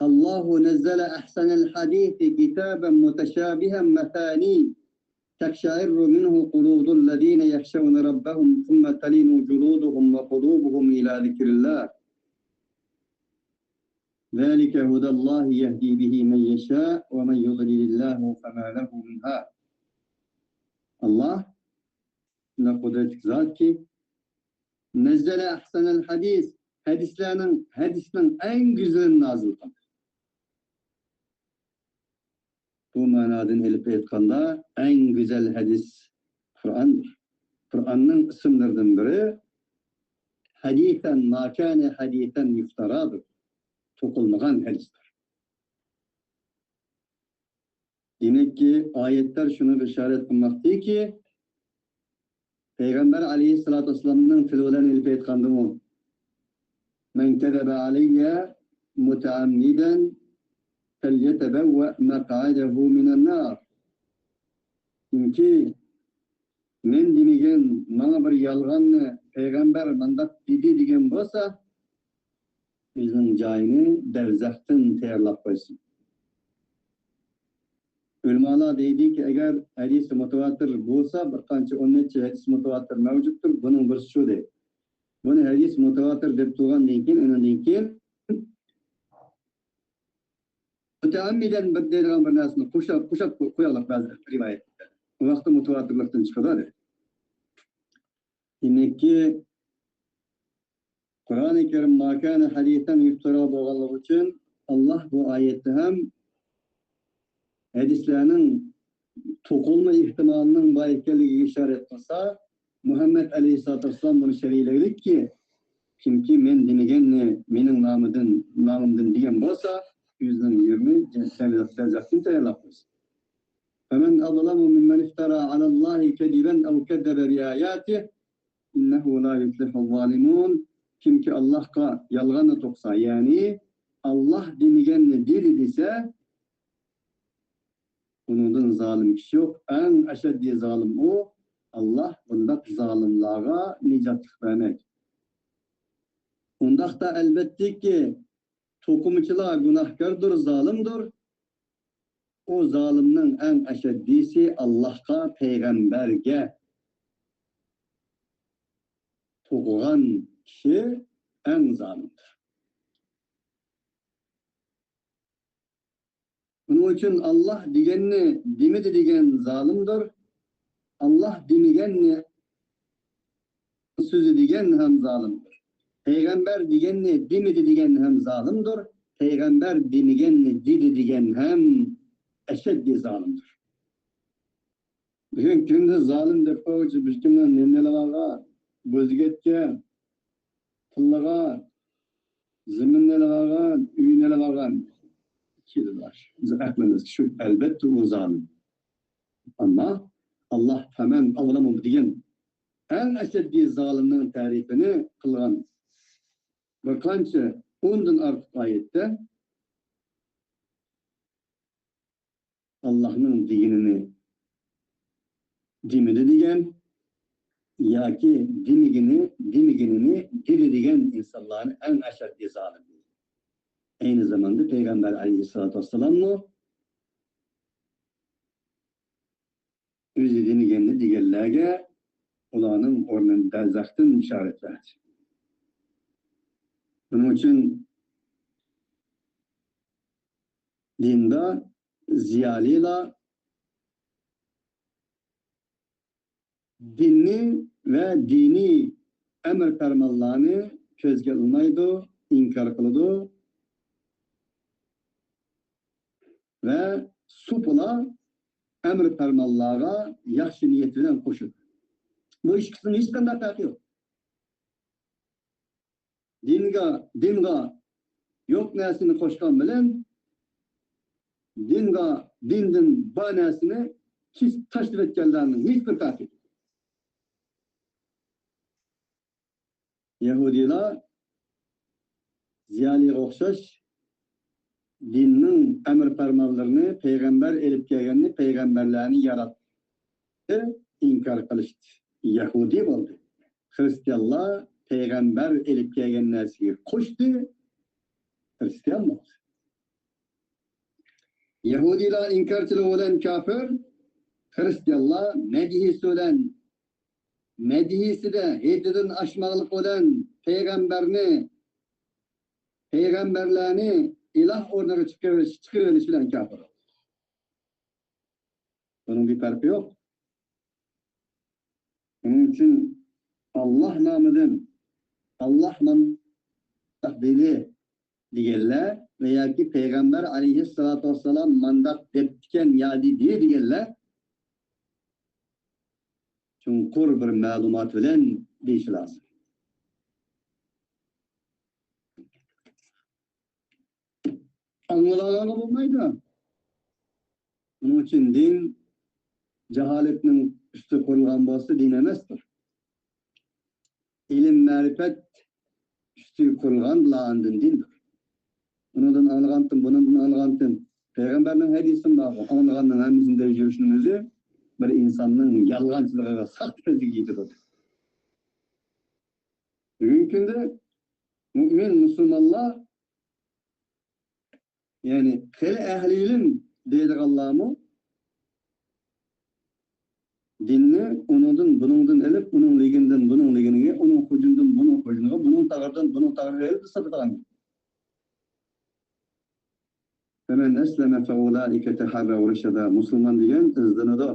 الله نزل أحسن الحديث كتابا متشابها مثاني تقشعر منه جلود الذين يخشون ربهم ثم تلين جلودهم وقلوبهم إلى ذكر الله. ذلك هدى الله يهدي به من يشاء ومن يضلل الله فما له من هاد. ئاللاھ شۇنداق قۇدرەتلىك زاتكى، نەززەلە ئەھسەنەل ھەدىس، ھەدىسلەرنىڭ، ھەدىسنىڭ ئەڭ گۈزىلىنى نازىل قىلدى. بۇ مەنادىن ئېلىپ ئېيتقاندا، ئەڭ گۈزەل ھەدىس قۇرئاندۇر. قۇرئاننىڭ ئىسىملىرىدىن بىرى ھەدىسەن ما كانە ھەدىسەن يۇفتەرادۇر. توقۇلمىغان ھەدىستۇر. دېمەككى، ئايەتلەر شۇنىڭغا ئىشارەت قىلماقتىكى، پەيغەمبەر ئەلەيھىسسالاتۇ ۋەسسالامنىڭ تىلى بىلەن ئېلىپ ئېيتقاندىمۇ، من كذب علي متعمدا فليتبوأ مقعده من النار. كىمكى مەن دېمىگەن، ماڭا بىر يالغاننى پەيغەمبەر مانداق دېدى دېگەن بولسا، ئۆزىنىڭ جايىنى دەرزەختىن تەييارلاپ قويسۇن. ئۆلىمالار دەيدىكى، ئەگەر ھەدىسى مۇتەۋاتىر بولسا، بىر قانچە ئون نەچچە ھەدىس مۇتەۋاتىر مەۋجۇتتۇر، بۇنىڭ بىرسى شۇ دەيدۇ. بۇنى ھەدىس مۇتەۋاتىر دەپ تۇرغاندىن كېيىن، ئۇنىڭدىن كېيىن مۇتەئەممىدەن بىر دەيدىغان بىر نەرسىنى قوشاپ، قوشاپ قويۇڭلار بەزى رىۋايەتلەردە. ئۇ ۋاقىتتا مۇتەۋاتىرلىقتىن چىقىدۇ دەيدۇ. دېمەككى، قۇرئانى كەرىم ما كانە ھەدىسەن يۇفتەرا بولغانلىقى ئۈچۈن، ئاللاھ بۇ ئايەتتە ھەم ھەدىسلەرنىڭ توقۇلما ئېھتىمالىنىڭ بار ئىكەنلىكىگە ئىشارەت قىلسا، مۇھەممەد ئەلەيھىسسالاتۇ ۋەسسالام بۇنى شەرھلىگۈدەككى، كىمكى مەن دېمىگەننى مېنىڭ نامىدىن، نامىمدىن دېگەن بولسا، ئۆزىنىڭ يېرىنى جەننەت دەرزەختىن تەييارلاپ قويسۇن. فمن أظلم ممن افترى على الله كذبا أو كذب بآياته إنه لا يفلح الظالمون. كىمكى ئاللاھقا يالغاننى توقۇسا، يەنى ئاللاھ دېمىگەننى دېدى دېسە، ئۇنىڭدىن زالىم كىشى يوق. ئەڭ ئەشەددىي زالىم ئۇ. ئاللاھ بۇنداق زالىملارغا نىجاتلىق بەرمەيدۇ. ئۇنداقتا ئەلۋەتتىكى، توقۇمىچىلار گۇناھكاردۇر، زالىمدۇر. ئۇ زالىمنىڭ ئەڭ ئەشەددىيسى ئاللاھقا، پەيغەمبەرگە توقۇغان كىشى ئەڭ زالىمدۇر. ئۇنىڭ ئۈچۈن ئاللاھ دېگەننى دېمىدى دېگەن زالىمدۇر. ئاللاھ دېمىگەننى سۆزى دېگەن ھەم زالىمدۇر. پەيغەمبەر دېگەننى دېمىدى دېگەن ھەم زالىمدۇر. پەيغەمبەر دېمىگەننى دېدى دېگەن ھەم ئەشەددىي زالىمدۇر. بۈگۈنكى كۈندە زالىم دەپ قويغۇچى بىر كىمنىڭ نېمىنى ئېلىۋالغان؟ بوزگەتكە، تىللىغان، زېمىننى ئېلىۋالغان، ئۆينى ئېلىۋالغان. ئىككىلا بار. بىز ئەقلىمىز شۇ، ئەلۋەتتە ئۇ زالىم. ئەمما ئاللاھ فەمەن ئەزلەمۇ دېگەن ئەڭ ئەشەددىي زالىمنىڭ تەرىپىنى قىلغان بىر قانچە ئوندىن ئارتۇق ئايەتتە ئاللاھنىڭ دېگىنىنى دېمىدى دېگەن ياكى دېمىگىنى، دېمىگىنىنى دېدى دېگەن ئىنسانلارنى ئەڭ ئەشەددىي زالىم دېدى. ئەينى زاماندا پەيغەمبەر ئەلەيھىسسالاتۇ ۋەسسالاممۇ ئۆزى دېمىگەننى دېگەنلەرگە ئۇلارنىڭ ئورنىنى دەزەختىن ئىشارەت بەردى. بۇنىڭ ئۈچۈن دىندا زىيالىيلار دىننى ۋە دىنىي ئەمر پەرمانلارنى كۆزگە ئىلمايدۇ، ئىنكار قىلىدۇ ۋە سوپىلا ئەمر پەرمانلارغا ياخشى نىيەت بىلەن قوشىدۇ. بۇ ئىككىسىنىڭ ھېچقانداق پەرقى يوق. دىنغا، دىنغا يوق نەرسىنى قوشقان بىلەن دىنغا، دىندىن بار نەرسىنى كېسىپ تاشلىۋەتكەنلەرنىڭ ھېچبىر پەرقى يوق. يەھۇدىيلار زىيالىيغا ئوخشاش دىننىڭ ئەمر پەرمانلىرىنى پەيغەمبەر ئېلىپ كەلگەننى، پەيغەمبەرلەرنى ياراتتى، ئىنكار قىلىشتى. يەھۇدىي بولدى. خرىستىيانلار پەيغەمبەر ئېلىپ كەلگەن نەرسىگە قوشتى، خرىستىيان بولدى. يەھۇدىيلار ئىنكارچىلىقى بىلەن كاپىر، خرىستىيانلار مەدھىيىسى بىلەن، مەدھىيىسىدە ھېدىدىن ئاشماقلىق بىلەن پەيغەمبەرنى، پەيغەمبەرلەرنى ئىلاھ ئورنىغا چىقىرىۋېلىش، چىقىرىۋېلىش بىلەن كاپىر. بۇنىڭ بىر پەرقى يوق. شۇنىڭ ئۈچۈن ئاللاھ نامىدىن، ئاللاھ مانداق دېدى دېگەنلەر ۋە ياكى پەيغەمبەر ئەلەيھىسسالاتۇ ۋەسسالام مانداق دەپتىكەن يا دېدى دېگەنلەر چوڭقۇر بىر مەلۇمات بىلەن دېيىشى لازىم. ئاڭلىغانغا بولمايدۇ. بۇنىڭ ئۈچۈن دىن جاھالەتنىڭ ئۈستىگە قۇرۇلغان بولسا، دىن ئەمەستۇر. ئىلىم، مەرىپەت ئۈستىگە قۇرۇلغاندىلا ئاندىن دىندۇر. ئۇنىڭدىن ئاڭلىغانتىم، بۇنىڭدىن ئاڭلىغانتىم. پەيغەمبەرنىڭ ھەدىسىمۇ بار. ئاڭلىغاننىڭ ھەممىسىنى دەپ يۈرۈشنىڭ ئۆزى بىر ئىنساننىڭ يالغانچىلىقىغا، ساختىپەزلىكىگە يېتىدۇ. بۈگۈنكى كۈندە مۇئمىن، مۇسۇلمانلار، يەنى خېلى ئەھلى ئىلىم دەيدىغانلارمۇ دىننى ئۇنىڭدىن، بۇنىڭدىن ئېلىپ، ئۇنىڭ لېگىنىدىن بۇنىڭ لېگىنىگە، ئۇنىڭ خوجىنىدىن بۇنىڭ خوجىنىغا، بۇنىڭ تاغىرىدىن بۇنىڭ تاغىرىغا ئېلىپ ساتىدىغان گەپ. فَمَنْ أَسْلَمَ فَأُولَٰئِكَ تَحَرَّوْا رُشْدًا. مۇسۇلمان دېگەن ئىزدىنىدۇ،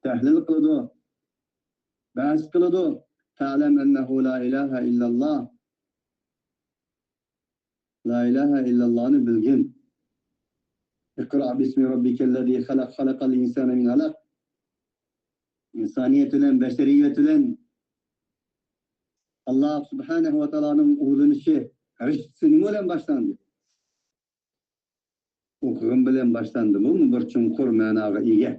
تەھلىل قىلىدۇ، بەھس قىلىدۇ. فَاعْلَمْ أَنَّهُ لَا إِلَٰهَ إِلَّا اللَّهُ. لا ئىلاھە ئىللاللاھنى بىلگىن. اقرأ باسم ربك الذي خلق، خلق الإنسان من علق. ئىنسانىيەت بىلەن، بەشەرىيەت بىلەن ئاللاھ سۇبھانەھۇ ۋە تائالانىڭ ئۇلىنىشى، رىشتىسى نېمە بىلەن باشلاندى؟ ئوقۇغىن بىلەن باشلاندى. بۇمۇ بىر چوڭقۇر مەناغا ئىگە.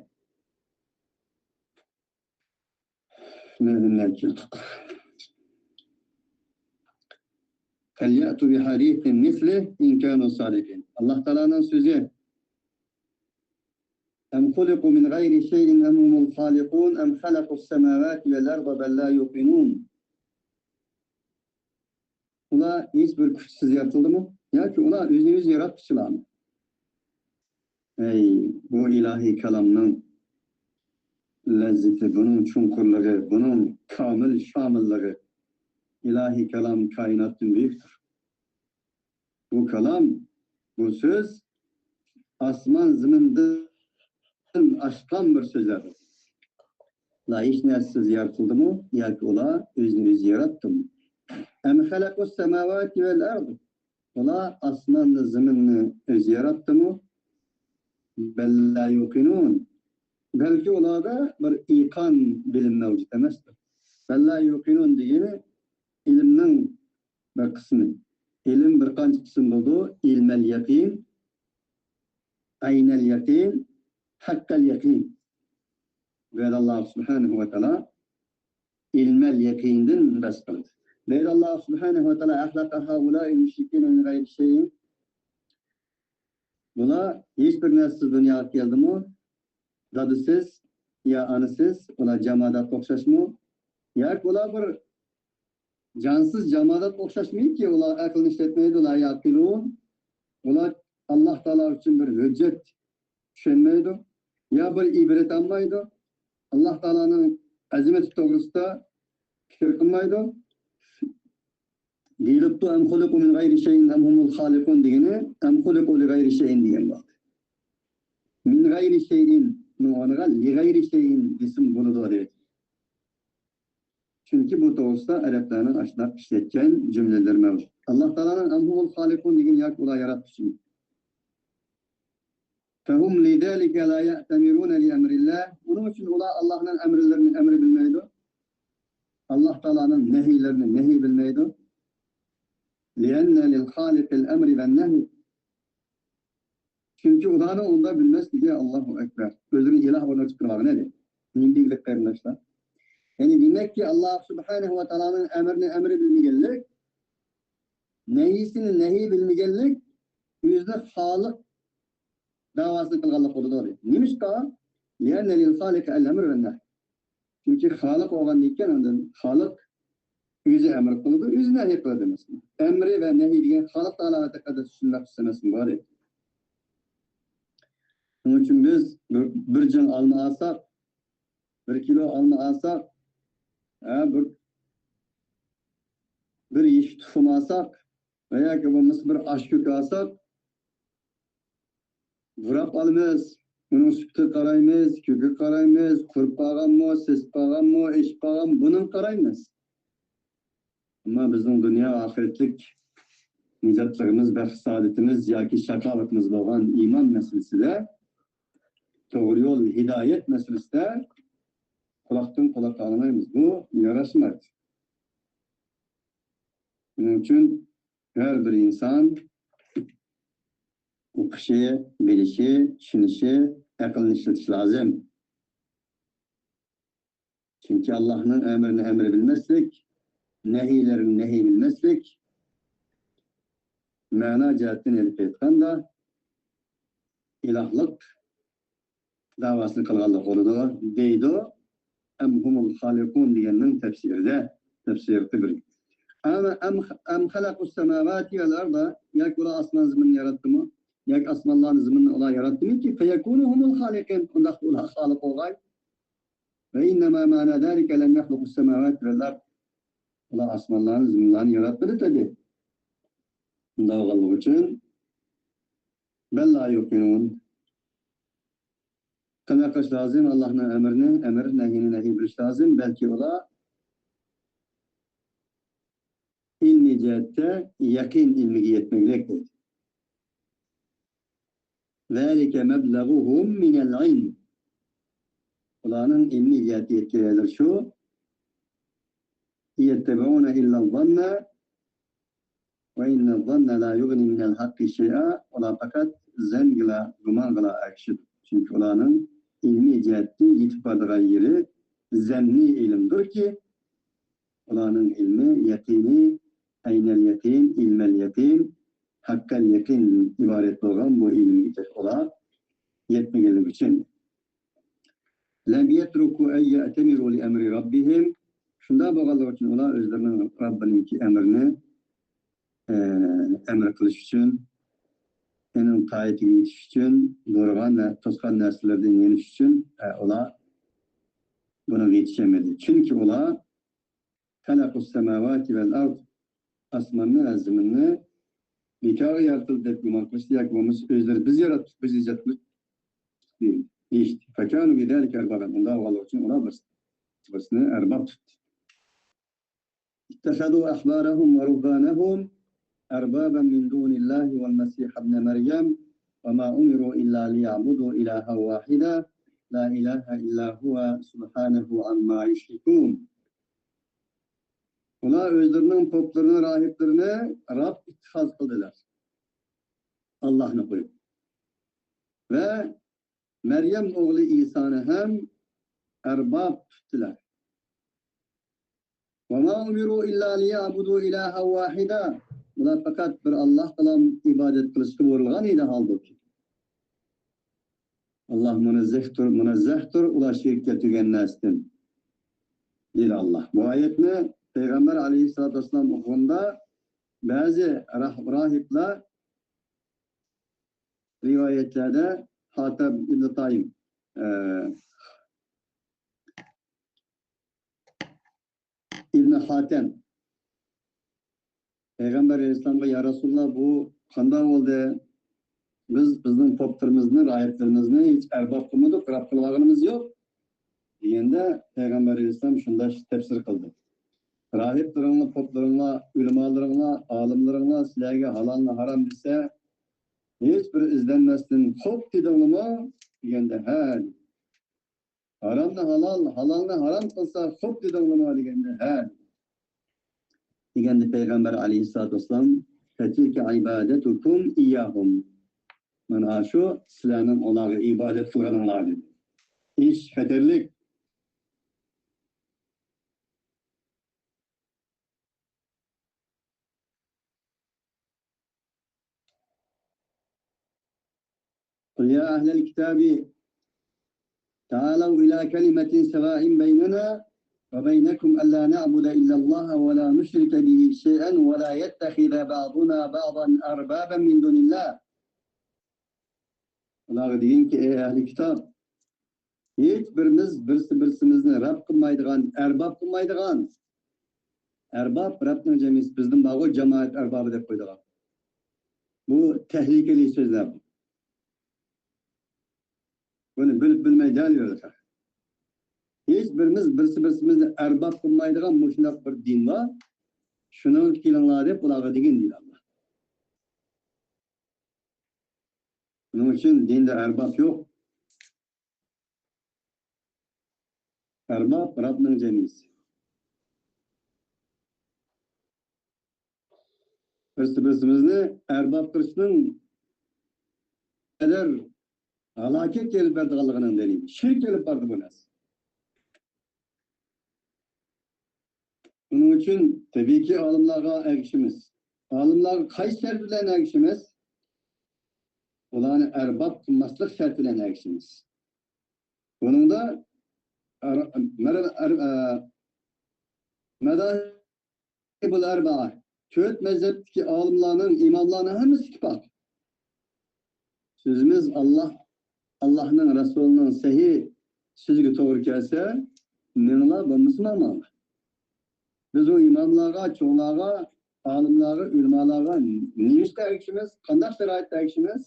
فَلْيَأْتُوا بِحَدِيثٍ مِثْلِهِ إِنْ كَانُوا صَادِقِينَ. ئاللاھ تائالانىڭ سۆزى. أَمْ خُلِقُوا مِنْ غَيْرِ شَيْءٍ أَمْ هُمُ الْخَالِقُونَ أَمْ خَلَقُوا السَّمَاوَاتِ وَالْأَرْضَ بَل لَّا يُوقِنُونَ. ئۇلار ھېچ بىر كۈچسىز يارىتىلدىمۇ ياكى ئۇلار ئۆزىنى ئۆزى ياراتقۇچىلارمۇ؟ ئەي، بۇ ئىلاھىي كالامنىڭ لەززىتى، بۇنىڭ چوڭقۇرلۇقى، بۇنىڭ كامىل شامىللىقى. ئىلاھىي كالام كائىناتتىن بۈيۈكتۇر. بۇ كالام، بۇ سۆز ئاسمان زېمىندىن ئاشقان بىر سۆزلەردۇر. ئۇلار ھېچ نەرسىسىز يارىتىلدىمۇ ياكى ئۇلار ئۆزىنى ئۆزى ياراتتىمۇ؟ أَمْ خَلَقُوا السَّمَاوَاتِ وَالْأَرْضَ. ئۇلار ئاسماننى، زېمىننى ئۆزى ياراتتىمۇ؟ بَل لَّا يُوقِنُونَ. بەلكى ئۇلاردا بىر ئېيقان بىلىم مەۋجۇت ئەمەستۇر. بَل لَّا يُوقِنُونَ دېگىنى ئىلىمنىڭ بىر قىسمى. ئىلىم بىر قانچە قىسىم بولىدۇ. ئىلمەل يەقىن، ئەينەل يەقىن، ھەققەل يەقىن. دەيدۇ ئاللا سۇبھانەھۇ ۋە تائالا، ئىلمەل يەقىندىن بەس قىلدى. دەيدۇ ئاللا سۇبھانەھۇ ۋە تائالا، أخلق هؤلاء المشركين من غير شيء. بۇلار ھېچ بىر نەرسىسىز دۇنياغا كەلدىمۇ؟ دادىسىز يا ئانىسىز، ئۇلار جاماداتقا ئوخشاشمۇ؟ ياكى ئۇلار بىر جانسىز جاماداتقا ئوخشاشمىكى؟ ئۇلار ئەقلىنى ئىشلەتمەيدۇ، لا يەقىلۇن. ئۇلار ئاللا تائالا ئۈچۈن بىر ھۆججەت چۈشەنمەيدۇ، يا بىر ئىبرەت ئالمايدۇ. ئاللا تائالانىڭ ئەزىمىتى توغرىسىدا پىكىر قىلمايدۇ. دېيىلىپتۇ، أم خلقوا من غير شيء أم هم الخالقون دېگىنى، أم خلقوا لغير شيء دېگەن بولدى. من غير شيء نىڭ ئورنىغا لغير شيء دېسىمۇ بولىدۇ دەيدۇ. چۈنكى بۇ توغرىسىدا ئەرەبلەرنىڭ ئاشۇنداق ئىشلەتكەن جۈملىلىرى مەۋجۇت. ئاللا تائالانىڭ أم هم الخالقون دېگىنى ياكى ئۇلار ياراتقۇچىمۇ؟ فهم لذلك لا يأتمرون لأمر الله. ئۇنىڭ ئۈچۈن ئۇلار ئاللانىڭ ئەمىرلىرىنى ئەمرى بىلمەيدۇ. ئاللا تائالانىڭ نەھىيلىرىنى نەھىي بىلمەيدۇ. لأن للخالق الأمر والنهي. چۈنكى ئۇلارنىڭ ئۇنداق بىلمەسلىكى، ئاللاھۇ ئەكبەر، ئۆزىنى ئىلاھ ئورنىتىپ تۇرغان ئىدى. نېمە دېگۈلۈك قېرىنداشلار؟ يەنى دېمەككى، ئاللا سۇبھانەھۇ ۋە تائالانىڭ ئەمرىنى ئەمرى بىلمىگەنلىك، نەھىيسىنى نەھىي بىلمىگەنلىك ئۆزىنى خالىق دەۋاسىنى قىلغانلىق بولىدۇ. نېمىشقا؟ لأن للخالق الأمر والنهي. چۈنكى خالىق بولغاندىن كېيىن ئاندىن خالىق ئۆزى ئەمر قىلىدۇ، ئۆزى نەھىي قىلىدۇ. مەسىلەن، ئەمرى ۋە نەھىي دېگەن خالىق تائالا ۋە تەقەددەس ئۈچۈن لەپسى ئەمەسمۇ بار ئىدى. شۇنىڭ ئۈچۈن بىز بىر، بىر جىڭ ئالما ئالساق، بىر كىلو ئالما ئالساق، ھە، بىر، بىر يېشىل تۇخۇم ئالساق ۋە ياكى بولمىسا بىر ئاش كۆكى ئالساق، بۇراپ ئالىمىز. ئۇنىڭ سۈپىتىگە قارايمىز، كۆكىگە قارايمىز، قۇرۇپ قالغانمۇ، سېسىپ قالغانمۇ، ئېشىپ قالغانمۇ، بۇنىڭغا قارايمىز. ئەمما بىزنىڭ دۇنيا ئاخىرەتلىك نىجاتلىقىمىز، بەخت سائادىتىمىز ياكى شاقاۋىتىمىز بولغان ئىمان مەسىلىسىدە، توغرا يول، ھىدايەت مەسىلىسىدە قۇلاقتىن قۇلاققا ئاڭلىمايمىز. بۇ ياراشمايدۇ. شۇنىڭ ئۈچۈن ھەر بىر ئىنسان ئوقۇشى، بىلىشى، چۈشىنىشى، ئەقلىنى ئىشلىتىشى لازىم. چۈنكى ئاللاھنىڭ ئەمرىنى ئەمرى بىلمەسلىك، نەھىيلىرىنى نەھىي بىلمەسلىك، مەنا جەھەتتىن ئېلىپ ئېيتقاندا، ئىلاھلىق دەۋاسىنى قىلغانلىق بولىدۇ، دەيدۇ. ئەم ھۇمۇل خالىقۇن دېگەننىڭ تەپسىرىدە، تەپسىرى بىر. ئەم، ئەم، ئەم خەلەقۇس سەماۋاتى ۋەل ئەردا، ياكى ئۇلار ئاسمان زېمىننى ياراتتىمۇ؟ ياكى ئاسمانلارنى، زېمىننى ئۇلار ياراتتىمۇكى؟ فەيەكۇنۇ ھۇمۇل خالىقىن، ئۇنداقتا ئۇلار خالىق بولغاي. ۋە ئىننەما مەنا زالىكە لەم يەخلۇقۇس سەماۋاتى ۋەل ئەرد. ئۇلار ئاسمانلارنى، زېمىنلارنى ياراتمىدى تېخى. ئۇنداق بولغانلىقى ئۈچۈن بەل لا يۇقىنۇن. قانداق قىلىش لازىم؟ ئاللاھنىڭ ئەمرىنى ئەمر، نەھىينى نەھىي بىلىش لازىم. بەلكى ئۇلار ئىلمىي جەھەتتە يەقىن ئىلمىگە يەتمىگۈلۈك دەيدۇ. ذلك مبلغهم من العلم. ئۇلارنىڭ ئىلمىي جەھەتتە يەتكەن يەرلىرى شۇ. يتبعون إلا الظن وإن الظن لا يغني من الحق شيئا. ئۇلار پەقەت زەنگىلا، گۇمانغىلا ئەگىشىدۇ. چۈنكى ئۇلارنىڭ ئىلمىي جەھەتتىن يېتىپ بارىدىغان يېرى زەننىي ئىلىمدۇركى، ئۇلارنىڭ ئىلمى يەقىنىي، ئەينەل يەقىن، ئىلمەل يەقىن، ھەققەل يەقىندىن ئىبارەت بولغان بۇ ئىلىمگە ئۇلار يەتمىگەنلىكى ئۈچۈن. لم يتركوا أن يأتمروا لأمر ربهم. شۇنداق بولغانلىقى ئۈچۈن ئۇلار ئۆزلىرىنىڭ رەببىنىڭكى ئەمرىنى، ئە، ئەمر قىلىش ئۈچۈن، ئۇنىڭ تائىتىگە يېتىش ئۈچۈن، بۇيرۇغان ۋە توسقان نەرسىلەردىن يېنىش ئۈچۈن، ئە، ئۇلار بۇنىڭغا يېتىشەلمىدى. چۈنكى ئۇلار خەلەقۇس سەماۋاتى ۋەل ئەرد، ئاسماننى ۋە زېمىننى بىكارغا يارىتىلدى دەپ گۇمان قىلىشتى ياكى بولمىسا ئۆزلىرى بىز ياراتتۇق، بىز ئىجاد قىلدۇق دېيىشتى. فكانوا بذلك أربابا. ئۇنداق بولغانلىقى ئۈچۈن ئۇلار بىرسى، بىرسىنى ئەرباب تۇتتى. اتخذوا أحبارهم ورهبانهم أربابا من دون الله والمسيح ابن مريم وما أمروا إلا ليعبدوا إلها واحدا لا إله إلا هو سبحانه عما يشركون. ئۇلار ئۆزلىرىنىڭ پوپلىرىنى، راھىبلىرىنى رەب ئىتتىخاز قىلدىلار، ئاللاھنى قويۇپ. ۋە مەريەم ئوغلى ئىسانى ھەم ئەرباب تۇتتىلار. «وما أمروا إلا ليعبدوا إلها واحدا.» بۇلار پەقەت بىر ئاللاھقىلا ئىبادەت قىلىشقا بۇيرۇلغان ئىدى، ھالبۇكى. ئاللاھ مۇنەززەھتۇر، مۇنەززەھتۇر ئۇلار شېرىك كەلتۈرگەن نەرسىدىن، دېدى ئاللاھ. بۇ ئايەتنى پەيغەمبەر ئەلەيھىسسالاتۇ ۋەسسالام ئوقۇغاندا، بەزى راھ-، راھىبلار رىۋايەتلەردە خاتەم ئىبنى تايىم، ئە، ئىبنى خاتەم پەيغەمبەر ئەلەيھىسسالامغا: «يا رەسۇلاللاھ، بۇ قانداق بولدى؟ بىز بىزنىڭ پوپلىرىمىزنى، راھىبلىرىمىزنى ھېچ ئەرباب قىلمىدۇق، رەب قىلىۋالغىنىمىز يوق.» دېگەندە، پەيغەمبەر ئەلەيھىسسالام شۇنداق تەپسىر قىلدى: «راھىبلىرىڭلار، پوپلىرىڭلار، ئۆلىمالىرىڭلار، ئالىملىرىڭلار سىلەرگە ھالالنى ھارام دېسە، ھېچ بىر ئىزدەنمەستىن خوپ دېدىڭلىمۇ؟» دېگەندە، «ھە.» «ھارامنى ھالال، ھالالنى ھارام قىلسا خوپ دېدىڭلىمۇ؟» دېگەندە، «ھە.» دېگەندە پەيغەمبەر ئەلەيھىسسالاتۇ ۋەسسالام: «فتلك عبادتكم إياهم.» مانا شۇ سىلەرنىڭ ئۇلارغا ئىبادەت قىلغىنىڭلار، دېدى. ئىش خەتەرلىك. قل يا أهل الكتاب تعالوا إلى كلمة سواء بيننا وبينكم ألا نعبد إلا الله ولا نشرك به شيئا ولا يتخذ بعضنا بعضا أربابا من دون الله. ئۇلارغا دېگىنكى، ئەي ئەھلى كىتاب، ھېچ بىرىمىز بىرسى بىرسىمىزنى رەب قىلمايدىغان، ئەرباب قىلمايدىغان، ئەرباب، رەبنىڭ جەمئىسى، بىزدىن بارغۇ جامائەت ئەربابى دەپ قويىدىغان. بۇ تەھلىكىلىك سۆزلەر بۇ. بۇنى بىلىپ بىلمەي دەۋېرىۋاتىدۇ. ھېچ بىرىمىز بىرسى بىرسىمىزنى ئەرباب قىلمايدىغان مۇشۇنداق بىر دىن بار. شۇنىڭغا كېلىڭلار دەپ ئۇلارغا دېگىن، دېدى ئاللا. شۇنىڭ ئۈچۈن دىندا ئەرباب يوق. ئەرباب، رەبنىڭ جەمئىسى. بىرسى بىرسىمىزنى ئەرباب قىلىشنىڭ قەدەر ھالاكەتكە ئېلىپ بارىدىغانلىقىنىڭ دەلىلى. شىرك ئېلىپ بارىدۇ بۇ نەرسە. شۇنىڭ ئۈچۈن تەبىئىيكى ئالىملارغا ئەگىشىمىز. ئالىملارغا قايسى شەرت بىلەن ئەگىشىمىز؟ ئۇلارنى ئەرباب قىلماسلىق شەرتى بىلەن ئەگىشىمىز. بۇنىڭدا ئەر-، مەر-، ئەر-، ئە، مەذاھىبۇل ئەربەئە، تۆت مەزھەپتىكى ئالىملارنىڭ، ئىماملارنىڭ ھەممىسى ئىتتىپاق. سۆزىمىز ئاللا، ئاللانىڭ، رەسۇلىنىڭ سەھىھ سۆزىگە توغرا كەلسە، مېڭىڭلار، بولمىسا ماڭماڭلار. بىز ئۇ ئىماملارغا، چوڭلارغا، ئالىملارغا، ئۆلىمالارغا نېمىشقا ئەگىشىمىز؟ قانداق شارائىتتا ئەگىشىمىز؟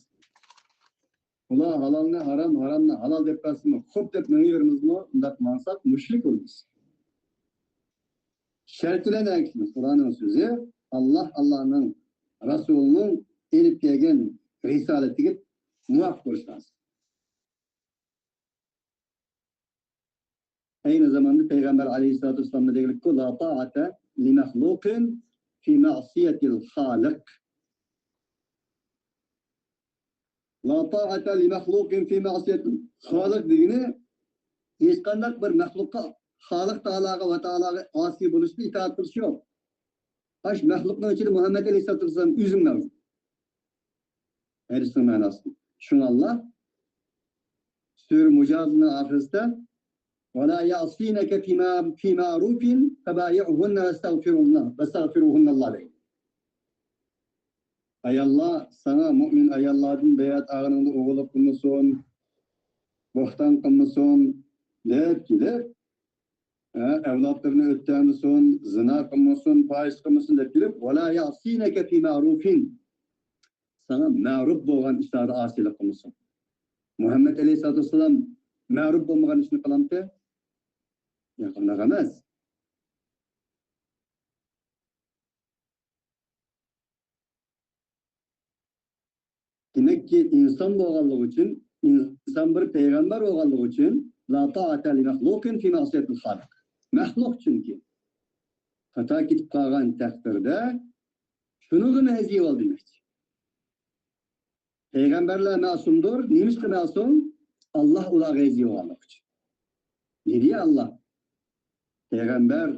ئۇلار ھالالنى ھارام، ھارامنى ھالال دەپ بەرسىمۇ، خوپ دەپ مېڭىۋېرىمىزمۇ؟ ئۇنداق ماڭساق مۇشرىك بولىمىز. شەرت بىلەن ئەگىشىمىز. ئۇلارنىڭ سۆزى ئاللا، ئاللانىڭ، رەسۇلىنىڭ ئېلىپ كەلگەن رىسالىتىگە مۇۋاپىق بولۇشى لازىم. ئەينى زاماندا پەيغەمبەر ئەلەيھىسسالاتۇ ۋەسسالام دېگەنلىككۇ، لا تائەتە لىمەخلۇقىن فى مەئسىيەتىل خالىق. لا تائەتە لىمەخلۇقىن فى مەئسىيەتىل خالىق دېگىنى، ھېچقانداق بىر مەخلۇققا، خالىق تائالاغا ۋە تائالاغا ئاسىي بولۇشتا ئىتائەت قىلىش يوق. ئاش مەخلۇقنىڭ ئىچىدە مۇھەممەد ئەلەيھىسسالاتۇ ۋەسسالام ئۆزۈم مەۋجۇت. ھەدىسنىڭ مەناسى. شۇڭا ئاللا سۈرە مۇجادىلىنىڭ ئاخىرىسىدا، «ولا يعصينك في ما-، في معروف فبايعهن واستغفرن-، واستغفرهن الله» دەيدۇ. ئاياللار، ساڭا مۇئمىن ئاياللاردىن بەيئەت ئالغىنىڭدا ئوغرىلىق قىلمىسۇن، بوھتان قىلمىسۇن دەپ كېلىپ، ھە، ئەۋلادلىرىنى ئۆتتەرمىسۇن، زىنا قىلمىسۇن، پاھىشە قىلمىسۇن دەپ كېلىپ، «ولا يعصينك في معروف». ساڭا مەرۇپ بولغان ئىشلاردا ئاسىيلىق قىلمىسۇن. مۇھەممەد ئەلەيھىسسالاتۇ ۋەسسالام مەرۇپ بولمىغان ئىشنى قىلامتى؟ ياق، ئۇنداق ئەمەس. دېمەككى، ئىنسان بولغانلىقى ئۈچۈن، ئىنسان بىر پەيغەمبەر بولغانلىقى ئۈچۈن، لا تائەتە لىمەخلۇقىن فى مەئسىيەتىل خالىق. مەخلۇق چۈنكى. خاتا كېتىپ قالغان تەقدىردە، شۇنىڭغىمۇ ھەزىۋال دېمەكچى. پەيغەمبەرلەر مەسۇمدۇر. نېمىشقا مەسۇم؟ ئاللا ئۇلارغا ھەزىۋالغانلىقى ئۈچۈن. دېدى ئاللا. پەيغەمبەر،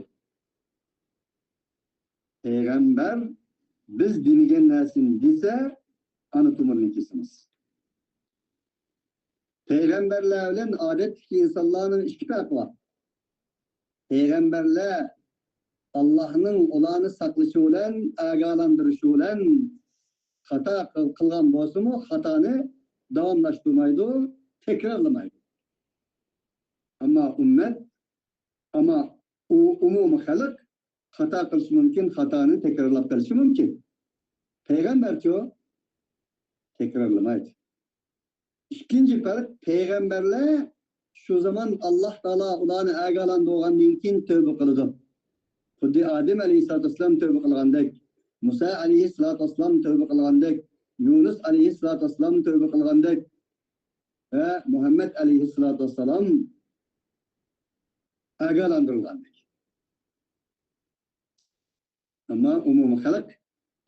پەيغەمبەر بىز دېمىگەن نەرسىنى دېسە، ئانا تومۇرنى كېسىمىز. پەيغەمبەرلەر بىلەن ئادەتتىكى ئىنسانلارنىڭ ئىككى پەرقى بار. پەيغەمبەرلەر ئاللانىڭ ئۇلارنى ساقلىشى بىلەن، ئاگاھلاندۇرۇشى بىلەن خاتا قىل-، قىلغان بولسىمۇ، خاتانى داۋاملاشتۇرمايدۇ، تەكرارلىمايدۇ. ئەمما ئۈممەت، ئەمما ئۇ ئومۇمىي خەلق خاتا قىلىشى مۇمكىن، خاتانى تەكرارلاپ قېلىشى مۇمكىن. پەيغەمبەرچۇ؟ تەكرارلىمايدۇ. ئىككىنچى پەرق، پەيغەمبەرلەر شۇ زامان ئاللا تائالا ئۇلارنى ئاگاھلاندۇرغاندىن كېيىن تەۋبە قىلىدۇ. خۇددى ئادەم ئەلەيھىسسالاتۇ ۋەسسالام تەۋبە قىلغاندەك، مۇسا ئەلەيھىسسالاتۇ ۋەسسالام تەۋبە قىلغاندەك، يۇنۇس ئەلەيھىسسالاتۇ ۋەسسالام تەۋبە قىلغاندەك ۋە مۇھەممەد ئەلەيھىسسالاتۇ ۋەسسالام ئاگاھلاندۇرۇلغاندەك. ئەمما ئومۇمىي خەلق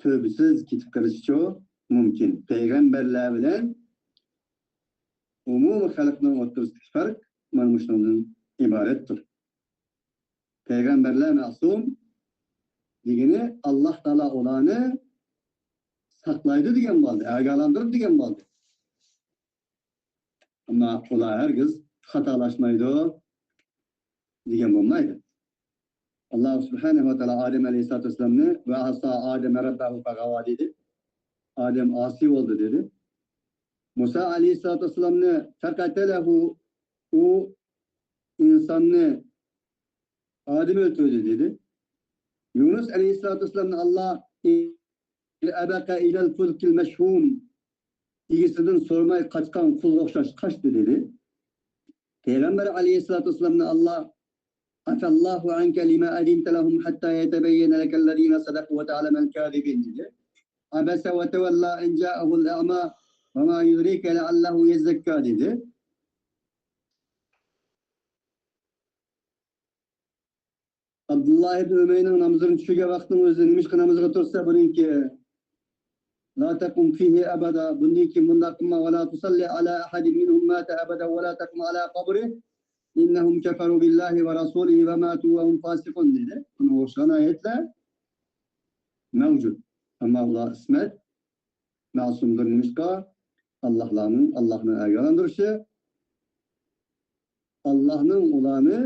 تەۋبىسىز كېتىپ قېلىشىچۇ مۇمكىن. پەيغەمبەرلەر بىلەن ئومۇمىي خەلقنىڭ ئوتتۇرىسىدىكى پەرق مانا مۇشۇنىڭدىن ئىبارەتتۇر. پەيغەمبەرلەر مەسۇم دېگىنى ئاللا تائالا ئۇلارنى ساقلايدۇ دېگەن بولدى، ئاگاھلاندۇرىدۇ دېگەن بولدى. ئەمما ئۇلار ھەرگىز خاتالاشمايدۇ دېگەن بولمايدۇ. ئاللا سۇبھانەھۇ ۋە تائالا ئادەم ئەلەيھىسسالاتۇ ۋەسسالامنى «ۋە ئەسا ئادەمە رەببەھۇ فەغەۋا» دېدى. ئادەم ئاسىي بولدى دېدى. مۇسا ئەلەيھىسسالاتۇ ۋەسسالامنى «فەقەتەلەھۇ»، ئۇ ئىنساننى، ئادەم ئۆلتۈردى دېدى. يۇنۇس ئەلەيھىسسالاتۇ ۋەسسالامنى ئاللا «ئەبەقە ئىلەل فۇلكىل مەشھۇن»، ئىگىسىدىن سورىماي قاچقان قۇلغا ئوخشاش قاچتى دېدى. پەيغەمبەر ئەلەيھىسسالاتۇ ۋەسسالامنى ئاللا «ئەفەللاھۇ ئەنكە لىمە ئەزىنتە لەھۇم ھەتتا يەتەبەييەنە لەكەللەزىنە سەدەقۇ ۋە تەئلەمەل كازىبىن» دېدى. «ئەبەسە ۋە تەۋەللا ئەن جائەھۇل ئەما ۋە ما يۇدرىكە لەئەللەھۇ يەززەككا» دېدى. ئابدۇللا ئىبن ئۈمەينىڭ نامىزىنى چۈشۈرگەن ۋاقتىنىڭ ئۆزىدە نېمىشقا نامىزغا تۇرسا بۇنىڭكى «لا تەقۇم فىھى ئەبەدا»، بۇندىن كېيىن بۇنداق قىلما، «ۋە لا تۇسەللى ئەلا ئەھەدىن مىنھۇم ماتە ئەبەدا ۋە لا تەقۇم ئەلا قەبرىھ ئىننەھۇم كەفەرۇ بىللاھى ۋە رەسۇلىھى ۋە ماتۇ ۋە ھۇم فاسىقۇن» دېدى. بۇنىڭغا ئوخشىغان ئايەتلەر مەۋجۇت. ئەمما ئۇلار ئىسمەت، مەسۇمدۇر. نېمىشقا؟ ئاللاھلارنىڭ، ئاللاھنىڭ ئاگاھلاندۇرۇشى، ئاللاھنىڭ ئۇلارنى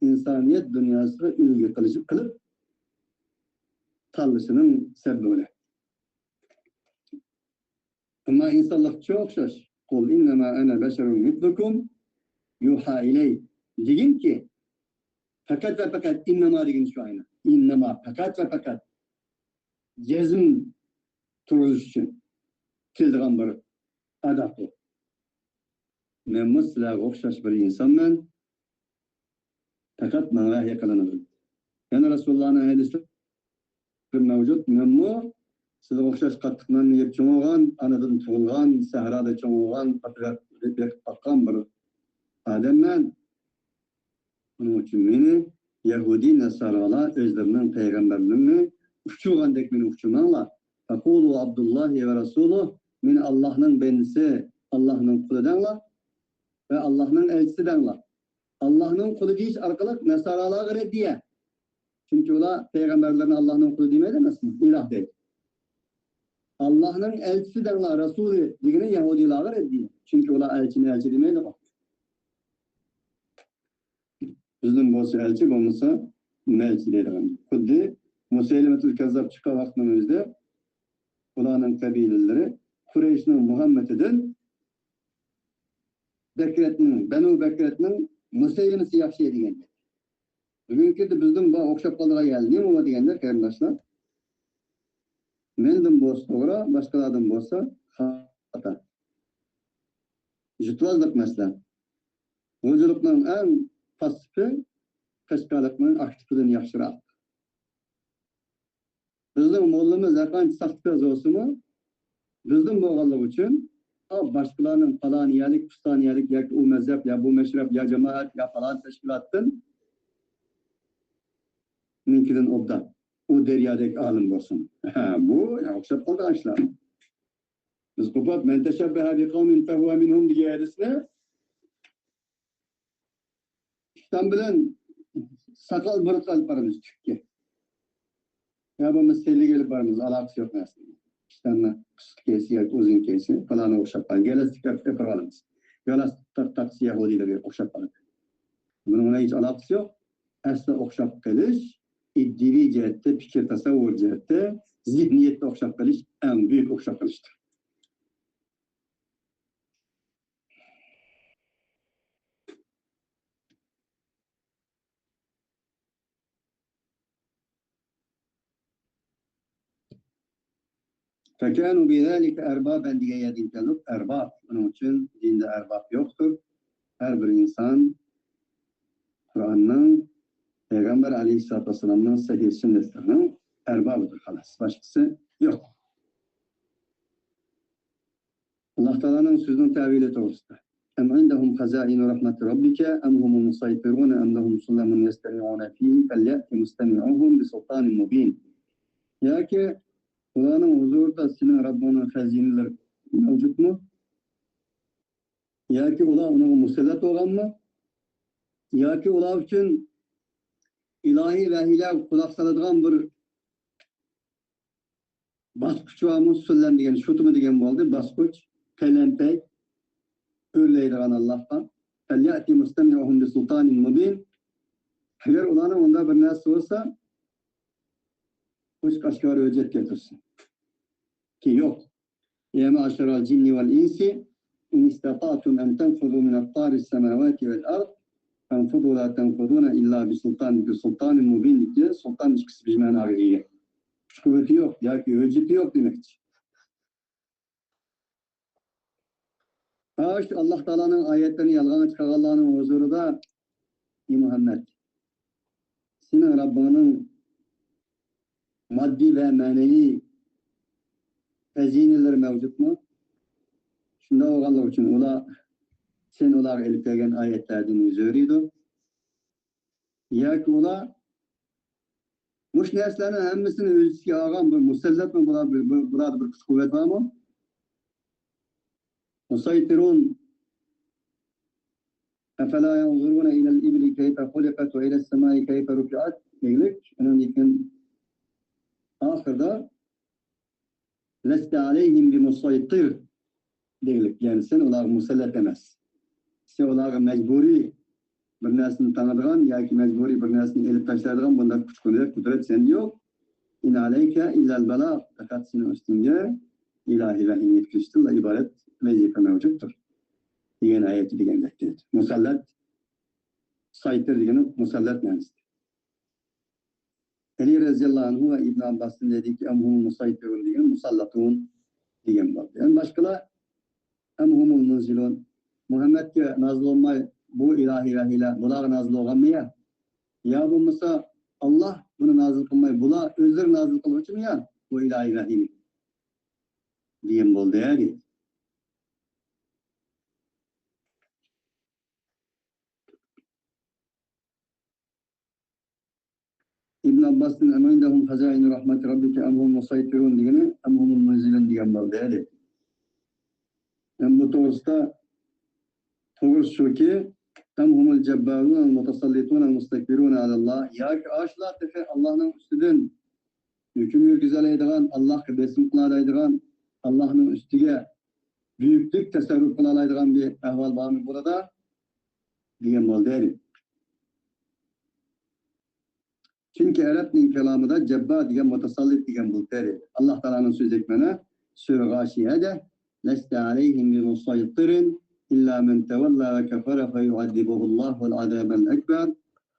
ئىنسانىيەت دۇنياسىغا ئۈلگە قىلىشى قىلىپ تاللىشىنىڭ سەۋەبى بىلەن. ئەمما ئىنسانلىقچە ئوخشاش. «قۇل ئىننەما ئەنە بەشەرۇن مىسلۇكۇم يۇھا ئىلەي». دېگىنكى، پەقەت ۋە پەقەت، ئىننەما دېگىنى شۇ ئەينى. ئىننەما، پەقەت ۋە پەقەت. جەزم تۇرغۇزۇش ئۈچۈن كېلىدىغان بىر ئادەت بۇ. مەنمۇ سىلەرگە ئوخشاش بىر ئىنسانمەن. پەقەت ماڭا ۋەھىي قىلىنىدۇ. يەنە رەسۇلۇللانىڭ ھەدىسلىرى مەۋجۇت. مەنمۇ سىلەرگە ئوخشاش قاتتىق ناننى يەپ چوڭ بولغان، ئانىدىن تۇغۇلغان، سەھرادا چوڭ بولغان، قاتتىق بېقىپ باققان بىر ئادەممەن. ئۇنىڭ ئۈچۈن مېنى يەھۇدىي نەسارالار ئۆزلىرىنىڭ پەيغەمبەرلىرىنى ئۇچۇرغاندەك مېنى ئۇچۇرماڭلار. فەقۇلۇ ئابدۇللاھى ۋە رەسۇلۇھ، مېنى ئاللاھنىڭ بەندىسى، ئاللاھنىڭ قۇلى دەڭلار ۋە ئاللاھنىڭ ئەلچىسى دەڭلار. ئاللاھنىڭ قۇلى دېيىش ئارقىلىق نەسارالارغا رەددىيە. چۈنكى ئۇلار پەيغەمبەرلەرنى ئاللاھنىڭ قۇلى دېمەيدۇ ئەمەسمۇ؟ ئىلاھ دەيدۇ. ئاللاھنىڭ ئەلچىسى دەڭلار، رەسۇلى دېگىنى يەھۇدىيلارغا رەددىيە. چۈنكى ئۇلار ئەلچىنى ئەلچى دېمەيدىغۇ. بىزدىن بولسا ئەلچى، بولمىسا مەلچى دەيدىغان. خۇددى مۇسەيلىمەتۇل كەززاب چىققان ۋاقىتنىڭ ئۆزىدە ئۇلارنىڭ قەبىلىلىرى قۇرەيشنىڭ مۇھەممىدىدىن بەكرەتنىڭ، بەنۇ بەكرەتنىڭ مۇسەيلىمىسى ياخشى دېگەن. بۈگۈنكى كۈندە بىزدىن بۇ ئوخشاپ قالىدىغان يەر نېمە بۇ دېگەندە، قېرىنداشلار، مەندىن بولسا توغرا، باشقىلاردىن بولسا خاتا. يۇتۇۋالدۇق مەسىلەن. غۇلجىلىقنىڭ ئەڭ پاسسىپى قەشقەرلىقنىڭ ئاكتىپىدىن ياخشىراق. بىزنىڭ موللىمىز ھەرقانچە ساختىپەز بولسىمۇ، بىزدىن بولغانلىقى ئۈچۈن، ئا، باشقىلارنىڭ پالان يەرلىك، پۇستان يەرلىك ياكى ئۇ مەزھەپ يا بۇ مەشرەپ يا جامائەت يا پالان تەشكىلاتتىن مېنىڭكىدىن ئوبدان. ئۇ دەريادەك ئالىم بولسۇن. ھە، بۇ ئوخشاپ قالدى ئاشۇلار. بىز قوپۇپ، «مەن تەشەببەھە بىقەۋمىن فەھۇۋە مىنھۇم» دېگەن ھەدىسنى، ئىشتان بىلەن ساقال بۇرۇت ئېلىپ بارىمىز تۈككە. يا بولمىسا سېلىگە ئېلىپ بارىمىز، ئالاقىسى يوق نەرسە. ئىشتاننى قىسقا كىيسە ياكى ئۇزۇن كىيسە، پالانىغا ئوخشاپ قالىدۇ. گەلەستىك ئېلىپ ئېلىپ بارغانىمىز. گەلەستىك تاق-، تاق-، يەھۇدىيلارغا ئوخشاپ قالىدۇ. بۇنىڭ بىلەن ھېچ ئالاقىسى يوق. ئەسلى ئوخشاپ قېلىش، ئىدىيىۋى جەھەتتە، پىكىر تەسەۋۋۇر جەھەتتە، زېھنىيەتتە ئوخشاپ قېلىش ئەڭ بۈيۈك ئوخشاپ قېلىشتۇر. فكانوا بذلك أربابا دېگەن يەردىن كەلدۇق. ئەرباب. ئۇنىڭ ئۈچۈن دىندا ئەرباب يوقتۇر. ھەر بىر ئىنسان قۇرئاننىڭ، پەيغەمبەر ئەلەيھىسسالاتۇ ۋەسسالامنىڭ سەھىھ سۈننەتلىرىنىڭ ئەربابىدۇر، خالاس. باشقىسى يوق. ئاللاھ تائالانىڭ سۆزىنىڭ تەۋىلى توغرىسىدا. أم عندهم خزائن رحمة ربك أم هم المسيطرون أم لهم سلم يستمعون فيه فليأت مستمعهم بسلطان مبين. ياكى ئۇلارنىڭ ھۇزۇرىدا سېنىڭ رەببىڭنىڭ خەزىنىلىرى مەۋجۇتمۇ؟ ياكى ئۇلار ئۇنىڭغا مۇسەللەت بولغانمۇ؟ ياكى ئۇلار ئۈچۈن ئىلاھىي ۋەھىيلەرگە قۇلاق سالىدىغان بىر باسقۇچ بارمۇ؟ سۇللەم دېگەن شۇتىما دېگەن بولدى. باسقۇچ، پەلەمپەي، ئۆرلەيدىغان ئاللاھقا. فليأت مستمعهم بسلطان مبين. ئەگەر ئۇلارنىڭ ئۇنداق بىر نەرسىسى بولسا، ئوچۇق ئاشكارا ھۆججەت كەلتۈرسۇن. كى يوق. يا معشر الجن والإنس إن استطعتم أن تنفذوا من أقطار السماوات والأرض فانفذوا لا تنفذون إلا بسلطان، بسلطان مبين دېدى. سۇلتان ئىككىسى بىر مەناغا ئىگە. كۈچ قۇۋۋىتى يوق ياكى ھۆججىتى يوق دېمەكچى. ھە، شۇ ئاللاھ تائالانىڭ ئايەتلىرىنى يالغانغا چىقارغانلارنىڭ ھۇزۇرىدا، ئى مۇھەممەد، سېنىڭ رەببىڭنىڭ ماددىي ۋە مەنىۋى خەزىنىلىرى مەۋجۇتمۇ؟ شۇنداق بولغانلىقى ئۈچۈن ئۇلار سەن ئۇلارغا ئېلىپ كەلگەن ئايەتلەردىن يۈز ئۆرۈيدۇ. ياكى ئۇلار مۇشۇ نەرسىلەرنىڭ ھەممىسىنى ئۆز ئۈستىگە ئالغان بىر مۇسەللەتمۇ؟ بۇلار، بۇ-، بۇلاردا بىر كۈچ قۇۋۋەت بارمۇ؟ مسيطرون. أفلا ينظرون إلى الإبل كيف خلقت وإلى السماء كيف رفعت دېگۈلۈك. ئۇنىڭدىن كېيىن ئاخىرىدا لست عليهم بمسيطر دېگۈلۈك. يەنى سەن ئۇلارغا مۇسەللەت ئەمەس. سەن ئۇلارغا مەجبۇرىي بىر نەرسىنى تاڭىدىغان ياكى مەجبۇرىي بىر نەرسىنى ئېلىپ تاشلايدىغان بۇنداق كۈچ قۇدرەت، قۇدرەت سەندە يوق. إن عليك إلا البلاغ. پەقەت سېنىڭ ئۈستۈڭگە ئىلاھىي ۋەھىينى يەتكۈزۈشتىنلا ئىبارەت ۋەزىپە مەۋجۇتتۇر. دېگەن ئايەتتە دېگەندەك. مۇسەللەت، سايتىر دېگىنى مۇسەللەت مەنىسىدە. ئەلى رەزىياللاھۇ ئەنھۇ ۋە ئىبن ئابباستىن دېدىكى، ئەم ھۇمۇل مۇسەيتىرۇن دېگەن، مۇسەللەتۇن دېگەن بولدى. يەنى باشقىلار، ئەم ھۇمۇل مۇنزىلۇن، مۇھەممەدكە نازىل بولماي، بۇ ئىلاھىي ۋەھىيلەر بۇلارغا نازىل بولغانمۇ يا؟ يا بولمىسا، ئاللاھ بۇنى نازىل قىلماي، بۇلار ئۆزلىرى نازىل قىلغۇچىمۇ يا بۇ ئىلاھىي ۋەھىينى؟ دېگەن بولدى، دېدى. ئىبن ئابباستىن، ئەم ئىندەھۇم خەزائىنۇ رەھمەتى رەببىكە ئەم ھۇمۇل مۇسەيتىرۇن دېگىنى، ئەم ھۇمۇل مۇنزىلۇن دېگەن بولدى، دېدى. يەنى بۇ توغرىسىدا، توغرىسى شۇكى، ئەم ھۇمۇل جەببارۇن ئەل مۇتەسەللىتۇن ئەل مۇستەكبىرۇن ئەلەللاھ، ياكى ئاشۇلار تېخى ئاللاھنىڭ ئۈستىدىن ھۆكۈم يۈرگۈزەلەيدىغان، ئاللاھقا بېسىم قىلالايدىغان، ئاللاھنىڭ ئۈستىگە بۈيۈكلۈك تەسەررۇپ قىلالايدىغان بىر ئەھۋال بارمۇ بۇنىڭدا؟ دېگەن بولدى. چۈنكى ئەرەبنىڭ كالامىدا جەببار دېگەن مۇتەسەللىت دېگەن بولدى. ئاللاھ تائالانىڭ سۆزىدەك مانا، سۈرە غاشىيەدە، لەستە ئەلەيھىم بىمۇسەيتىرىن ئىللا مەن تەۋەللا ۋە كەفەرە فەيۇئەززىبۇھۇللاھۇل ئەزابەل ئەكبەر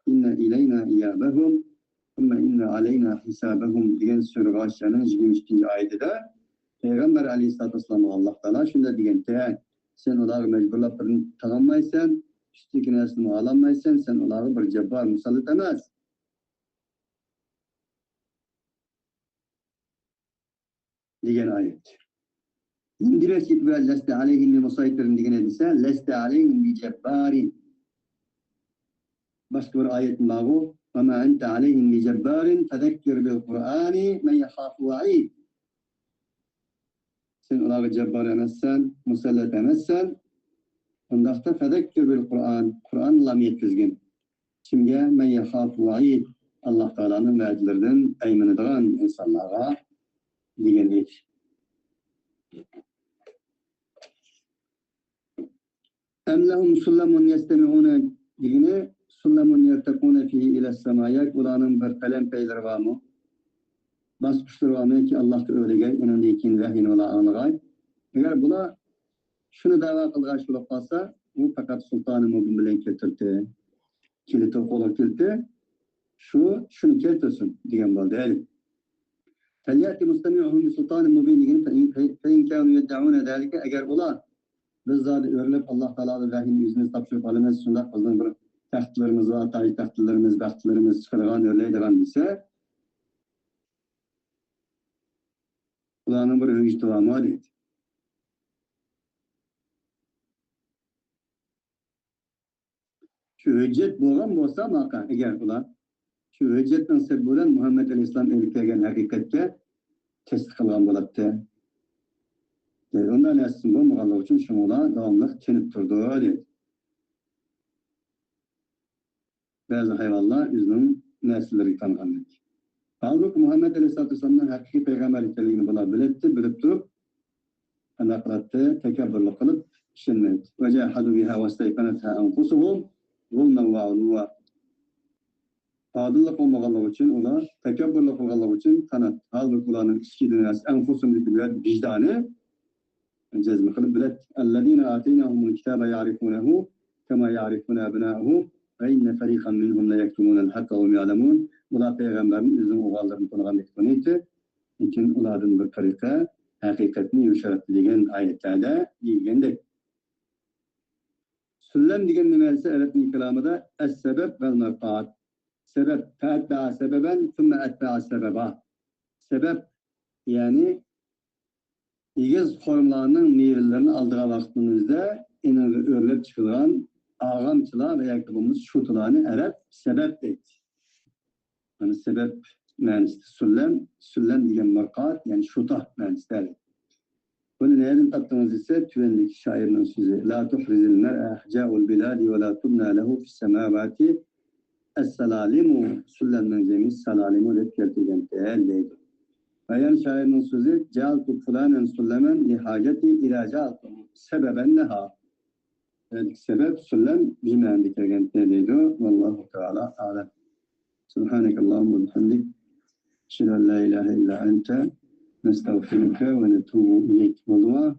ئىننە ئىلەينا ئىيابەھۇم ثم إن علينا حسابهم دېگەن سۈرە غاشىيەنىڭ يىگىرمە ئىككىنچى ئايىتىدە پەيغەمبەر ئەلەيھىسسالاتۇ ۋەسسالامغا ئاللاھ تائالا شۇنداق دېگەنتى، سەن ئۇلارغا مەجبۇرلاپ بىرنى تاڭالمايسەن، ئۈستىدىكى نەرسىنى ئالالمايسەن، سەن ئۇلارغا بىر جەببار مۇسەللەت ئەمەس. دېگەن ئايەت. نېمە دېمەكچى بۇ لەستە ئەلەيھىم بىمۇسەيتىرىن دېگىنى دېسە، لەستە ئەلەيھىم بىجەببارىن. باشقا بىر ئايەت بارغۇ، ۋەما ئەنتە ئەلەيھىم بىجەببارىن، فەزەككىر بىلقۇرئانى مەن يەخافۇ ۋەئىد. سەن ئۇلارغا جەببار ئەمەسسەن، مۇسەللەت ئەمەسسەن. ئۇنداقتا فەزەككىر بىلقۇرئان، قۇرئان بىلەن يەتكۈزگىن. كىمگە؟ مَن يَخَافُ الْوَعِيدَ، ئاللاھ تائالانىڭ ۋەدىلىرىدىن ئەيمىنىدىغان ئىنسانلارغا دېگەن ئىدى. أَمْ لَهُمْ سُلَّمٌ يَسْتَمِعُونَ دېگىنى، سُلَّمٌ يَرْتَقُونَ فِيهِ إِلَى السَّمَاءِ، ياكى ئۇلارنىڭ بىر پەلەمپەيلىرى بارمۇ؟ باسقۇچلىرى بارمۇ ياكى ئاللاھقا ئۆرلىگەي، ئۇنىڭدىن كېيىن ۋەھىينى ئۇلار ئاڭلىغاي؟ ئەگەر بۇلار شۇنى دەۋا قىلغان بولۇپ قالسا، ئۇ پەقەت سۇلتانى مۇبىن بىلەن كەلتۈردى. كېلتۈر قولغا كېلتى، شۇ شۇنى كەلتۈرسۇن دېگەن بولدى. فَلْيَأْتِ مُسْتَمِعُهُم بِسُلْطَانٍ مُّبِينٍ دېگىنى، فَإِنْ، فَإِنْ كَانُوا يَدَّعُونَ ذَلِكَ، ئەگەر ئۇلار بىز زادى ئۆرلەپ ئاللاھ تائالاغا ۋەھىينى ئۆزىمىز تاپشۇرۇپ ئالىمىز، شۇنداق بىزنىڭ بىر تەختلىرىمىز بار، تاج تەختلىرىمىز، بەختلىرىمىز چىقىدىغان، ئۆرلەيدىغان دېسە، ئۇلارنىڭ بىر ھۆججىتى بارمۇ دەيدۇ. شۇ ھۆججەت بولغان بولسا ماقا، ئەگەر ئۇلار شۇ ھۆججەتنىڭ سەۋەبى بىلەن مۇھەممەد ئەلەيھىسسالام ئېلىپ كەلگەن ھەقىقەتكە تەستىق قىلغان بولاتتى. ئۇنداق نەرسىسى بولمىغانلىقى ئۈچۈن شۇڭا ئۇلار داۋاملىق تىنىپ تۇرىدۇ دەيدۇ. بەزى ھايۋانلار ئۆزىنىڭ نەسىللىرىگە تانغاندەك. ھالبۇكى، مۇھەممەد ئەلەيھىسسالاتۇ ۋەسسالامنىڭ ھەقىقىي پەيغەمبەر ئىكەنلىكىنى بۇلار بىلەتتى، بىلىپ تۇرۇپ، قانداق قىلاتتى؟ تەكەببۇرلۇق قىلىپ ئىشەنمەيتتى. وَجَاحَدُوا بِهَا وَاسْتَيْقَنَتْهَا أَنْفُسُهُمْ ظُلْمًا وَعُلُوًّا. ئادىللىق بولمىغانلىقى ئۈچۈن ئۇلار تەكەببۇرلۇق قىلغانلىقى ئۈچۈن تاناتتى. ھالبۇكى، ئۇلارنىڭ ئىچكى دۇنياسى، ئەنفۇسۇم دېگەن ۋىجدانى جەزم قىلىپ بىلەتتى. الَّذِينَ آتَيْنَاهُمُ الْكِتَابَ يَعْرِفُونَهُ كَمَا يَعْرِفُونَ أَبْنَاءَهُمْ وَإِنَّ فَرِيقًا مِّنْهُمْ لَيَكْتُمُونَ الْحَقَّ وَهُمْ يَعْلَمُونَ. ئۇلار پەيغەمبەرنى ئۆزىنىڭ ئوغۇللىرىنى تونۇغاندەك تونۇيتتى. لېكىن ئۇلاردىن بىر پەرىقە ھەقىقەتنى يوشۇراتتى دېگەن ئايەتلەردە دېيىلگەندەك. سۇللەم دېگەن نېمە دېسە، ئەرەبنىڭ كالامىدا السَّبَبُ وَالْمِرْقَاةُ. سەبەب، فَأَتْبَعَ سَبَبًا ثُمَّ أَتْبَعَ سَبَبًا. سەبەب، يەنى ئېگىز خورمىلارنىڭ مېۋىلىرىنى ئالىدىغان ۋاقتىمىزدا ئېنىڭغا ئۆرلەپ چىقىدىغان ئاغامچىلار ۋە ياكى بولمىسا شۇتىلارنى ئەرەب سەبەب دەيدۇ. مانا سەبەب مەنىسىدە سۇللەم، سۇللەم دېگەن مىرقات، يەنى شۇتا مەنىسىدە. بۇنى نەدىن تاپتىڭىز دېسە، تۆۋەندىكى شائىرنىڭ سۆزى: لَا تُحْرِزِ الْمَرْءَ أَحْجَاءُ الْبِلَادِ وَلَا تُبْنَى لَهُ فِي السَّمَاوَاتِ السَّلَالِمُ. سۇللەمنىڭ جەمئى سالالىمۇ دەپ كەلتۈرگەنتى دەيدۇ. ۋە يەنە شائىرنىڭ سۆزى: جَعَلْتُ فُلَانًا سُلَّمًا لِحَاجَتِي إِذَا جَعَلْتُهُ سَبَبًا لَهَا. سەبەب سۇللەم بىر مەنىدە كەلگەنتى دەيدۇ. وَاللَّهُ تَعَالَى أَعْلَمُ. سُبْحَانَكَ اللَّهُمَّ وَبِحَمْدِكَ، أَشْهَدُ أَنْ لَا إِلَهَ إِلَّا أَنْتَ، نَسْتَغْفِرُكَ وَنَتُوبُ إِلَيْكَ. بولدىمۇ؟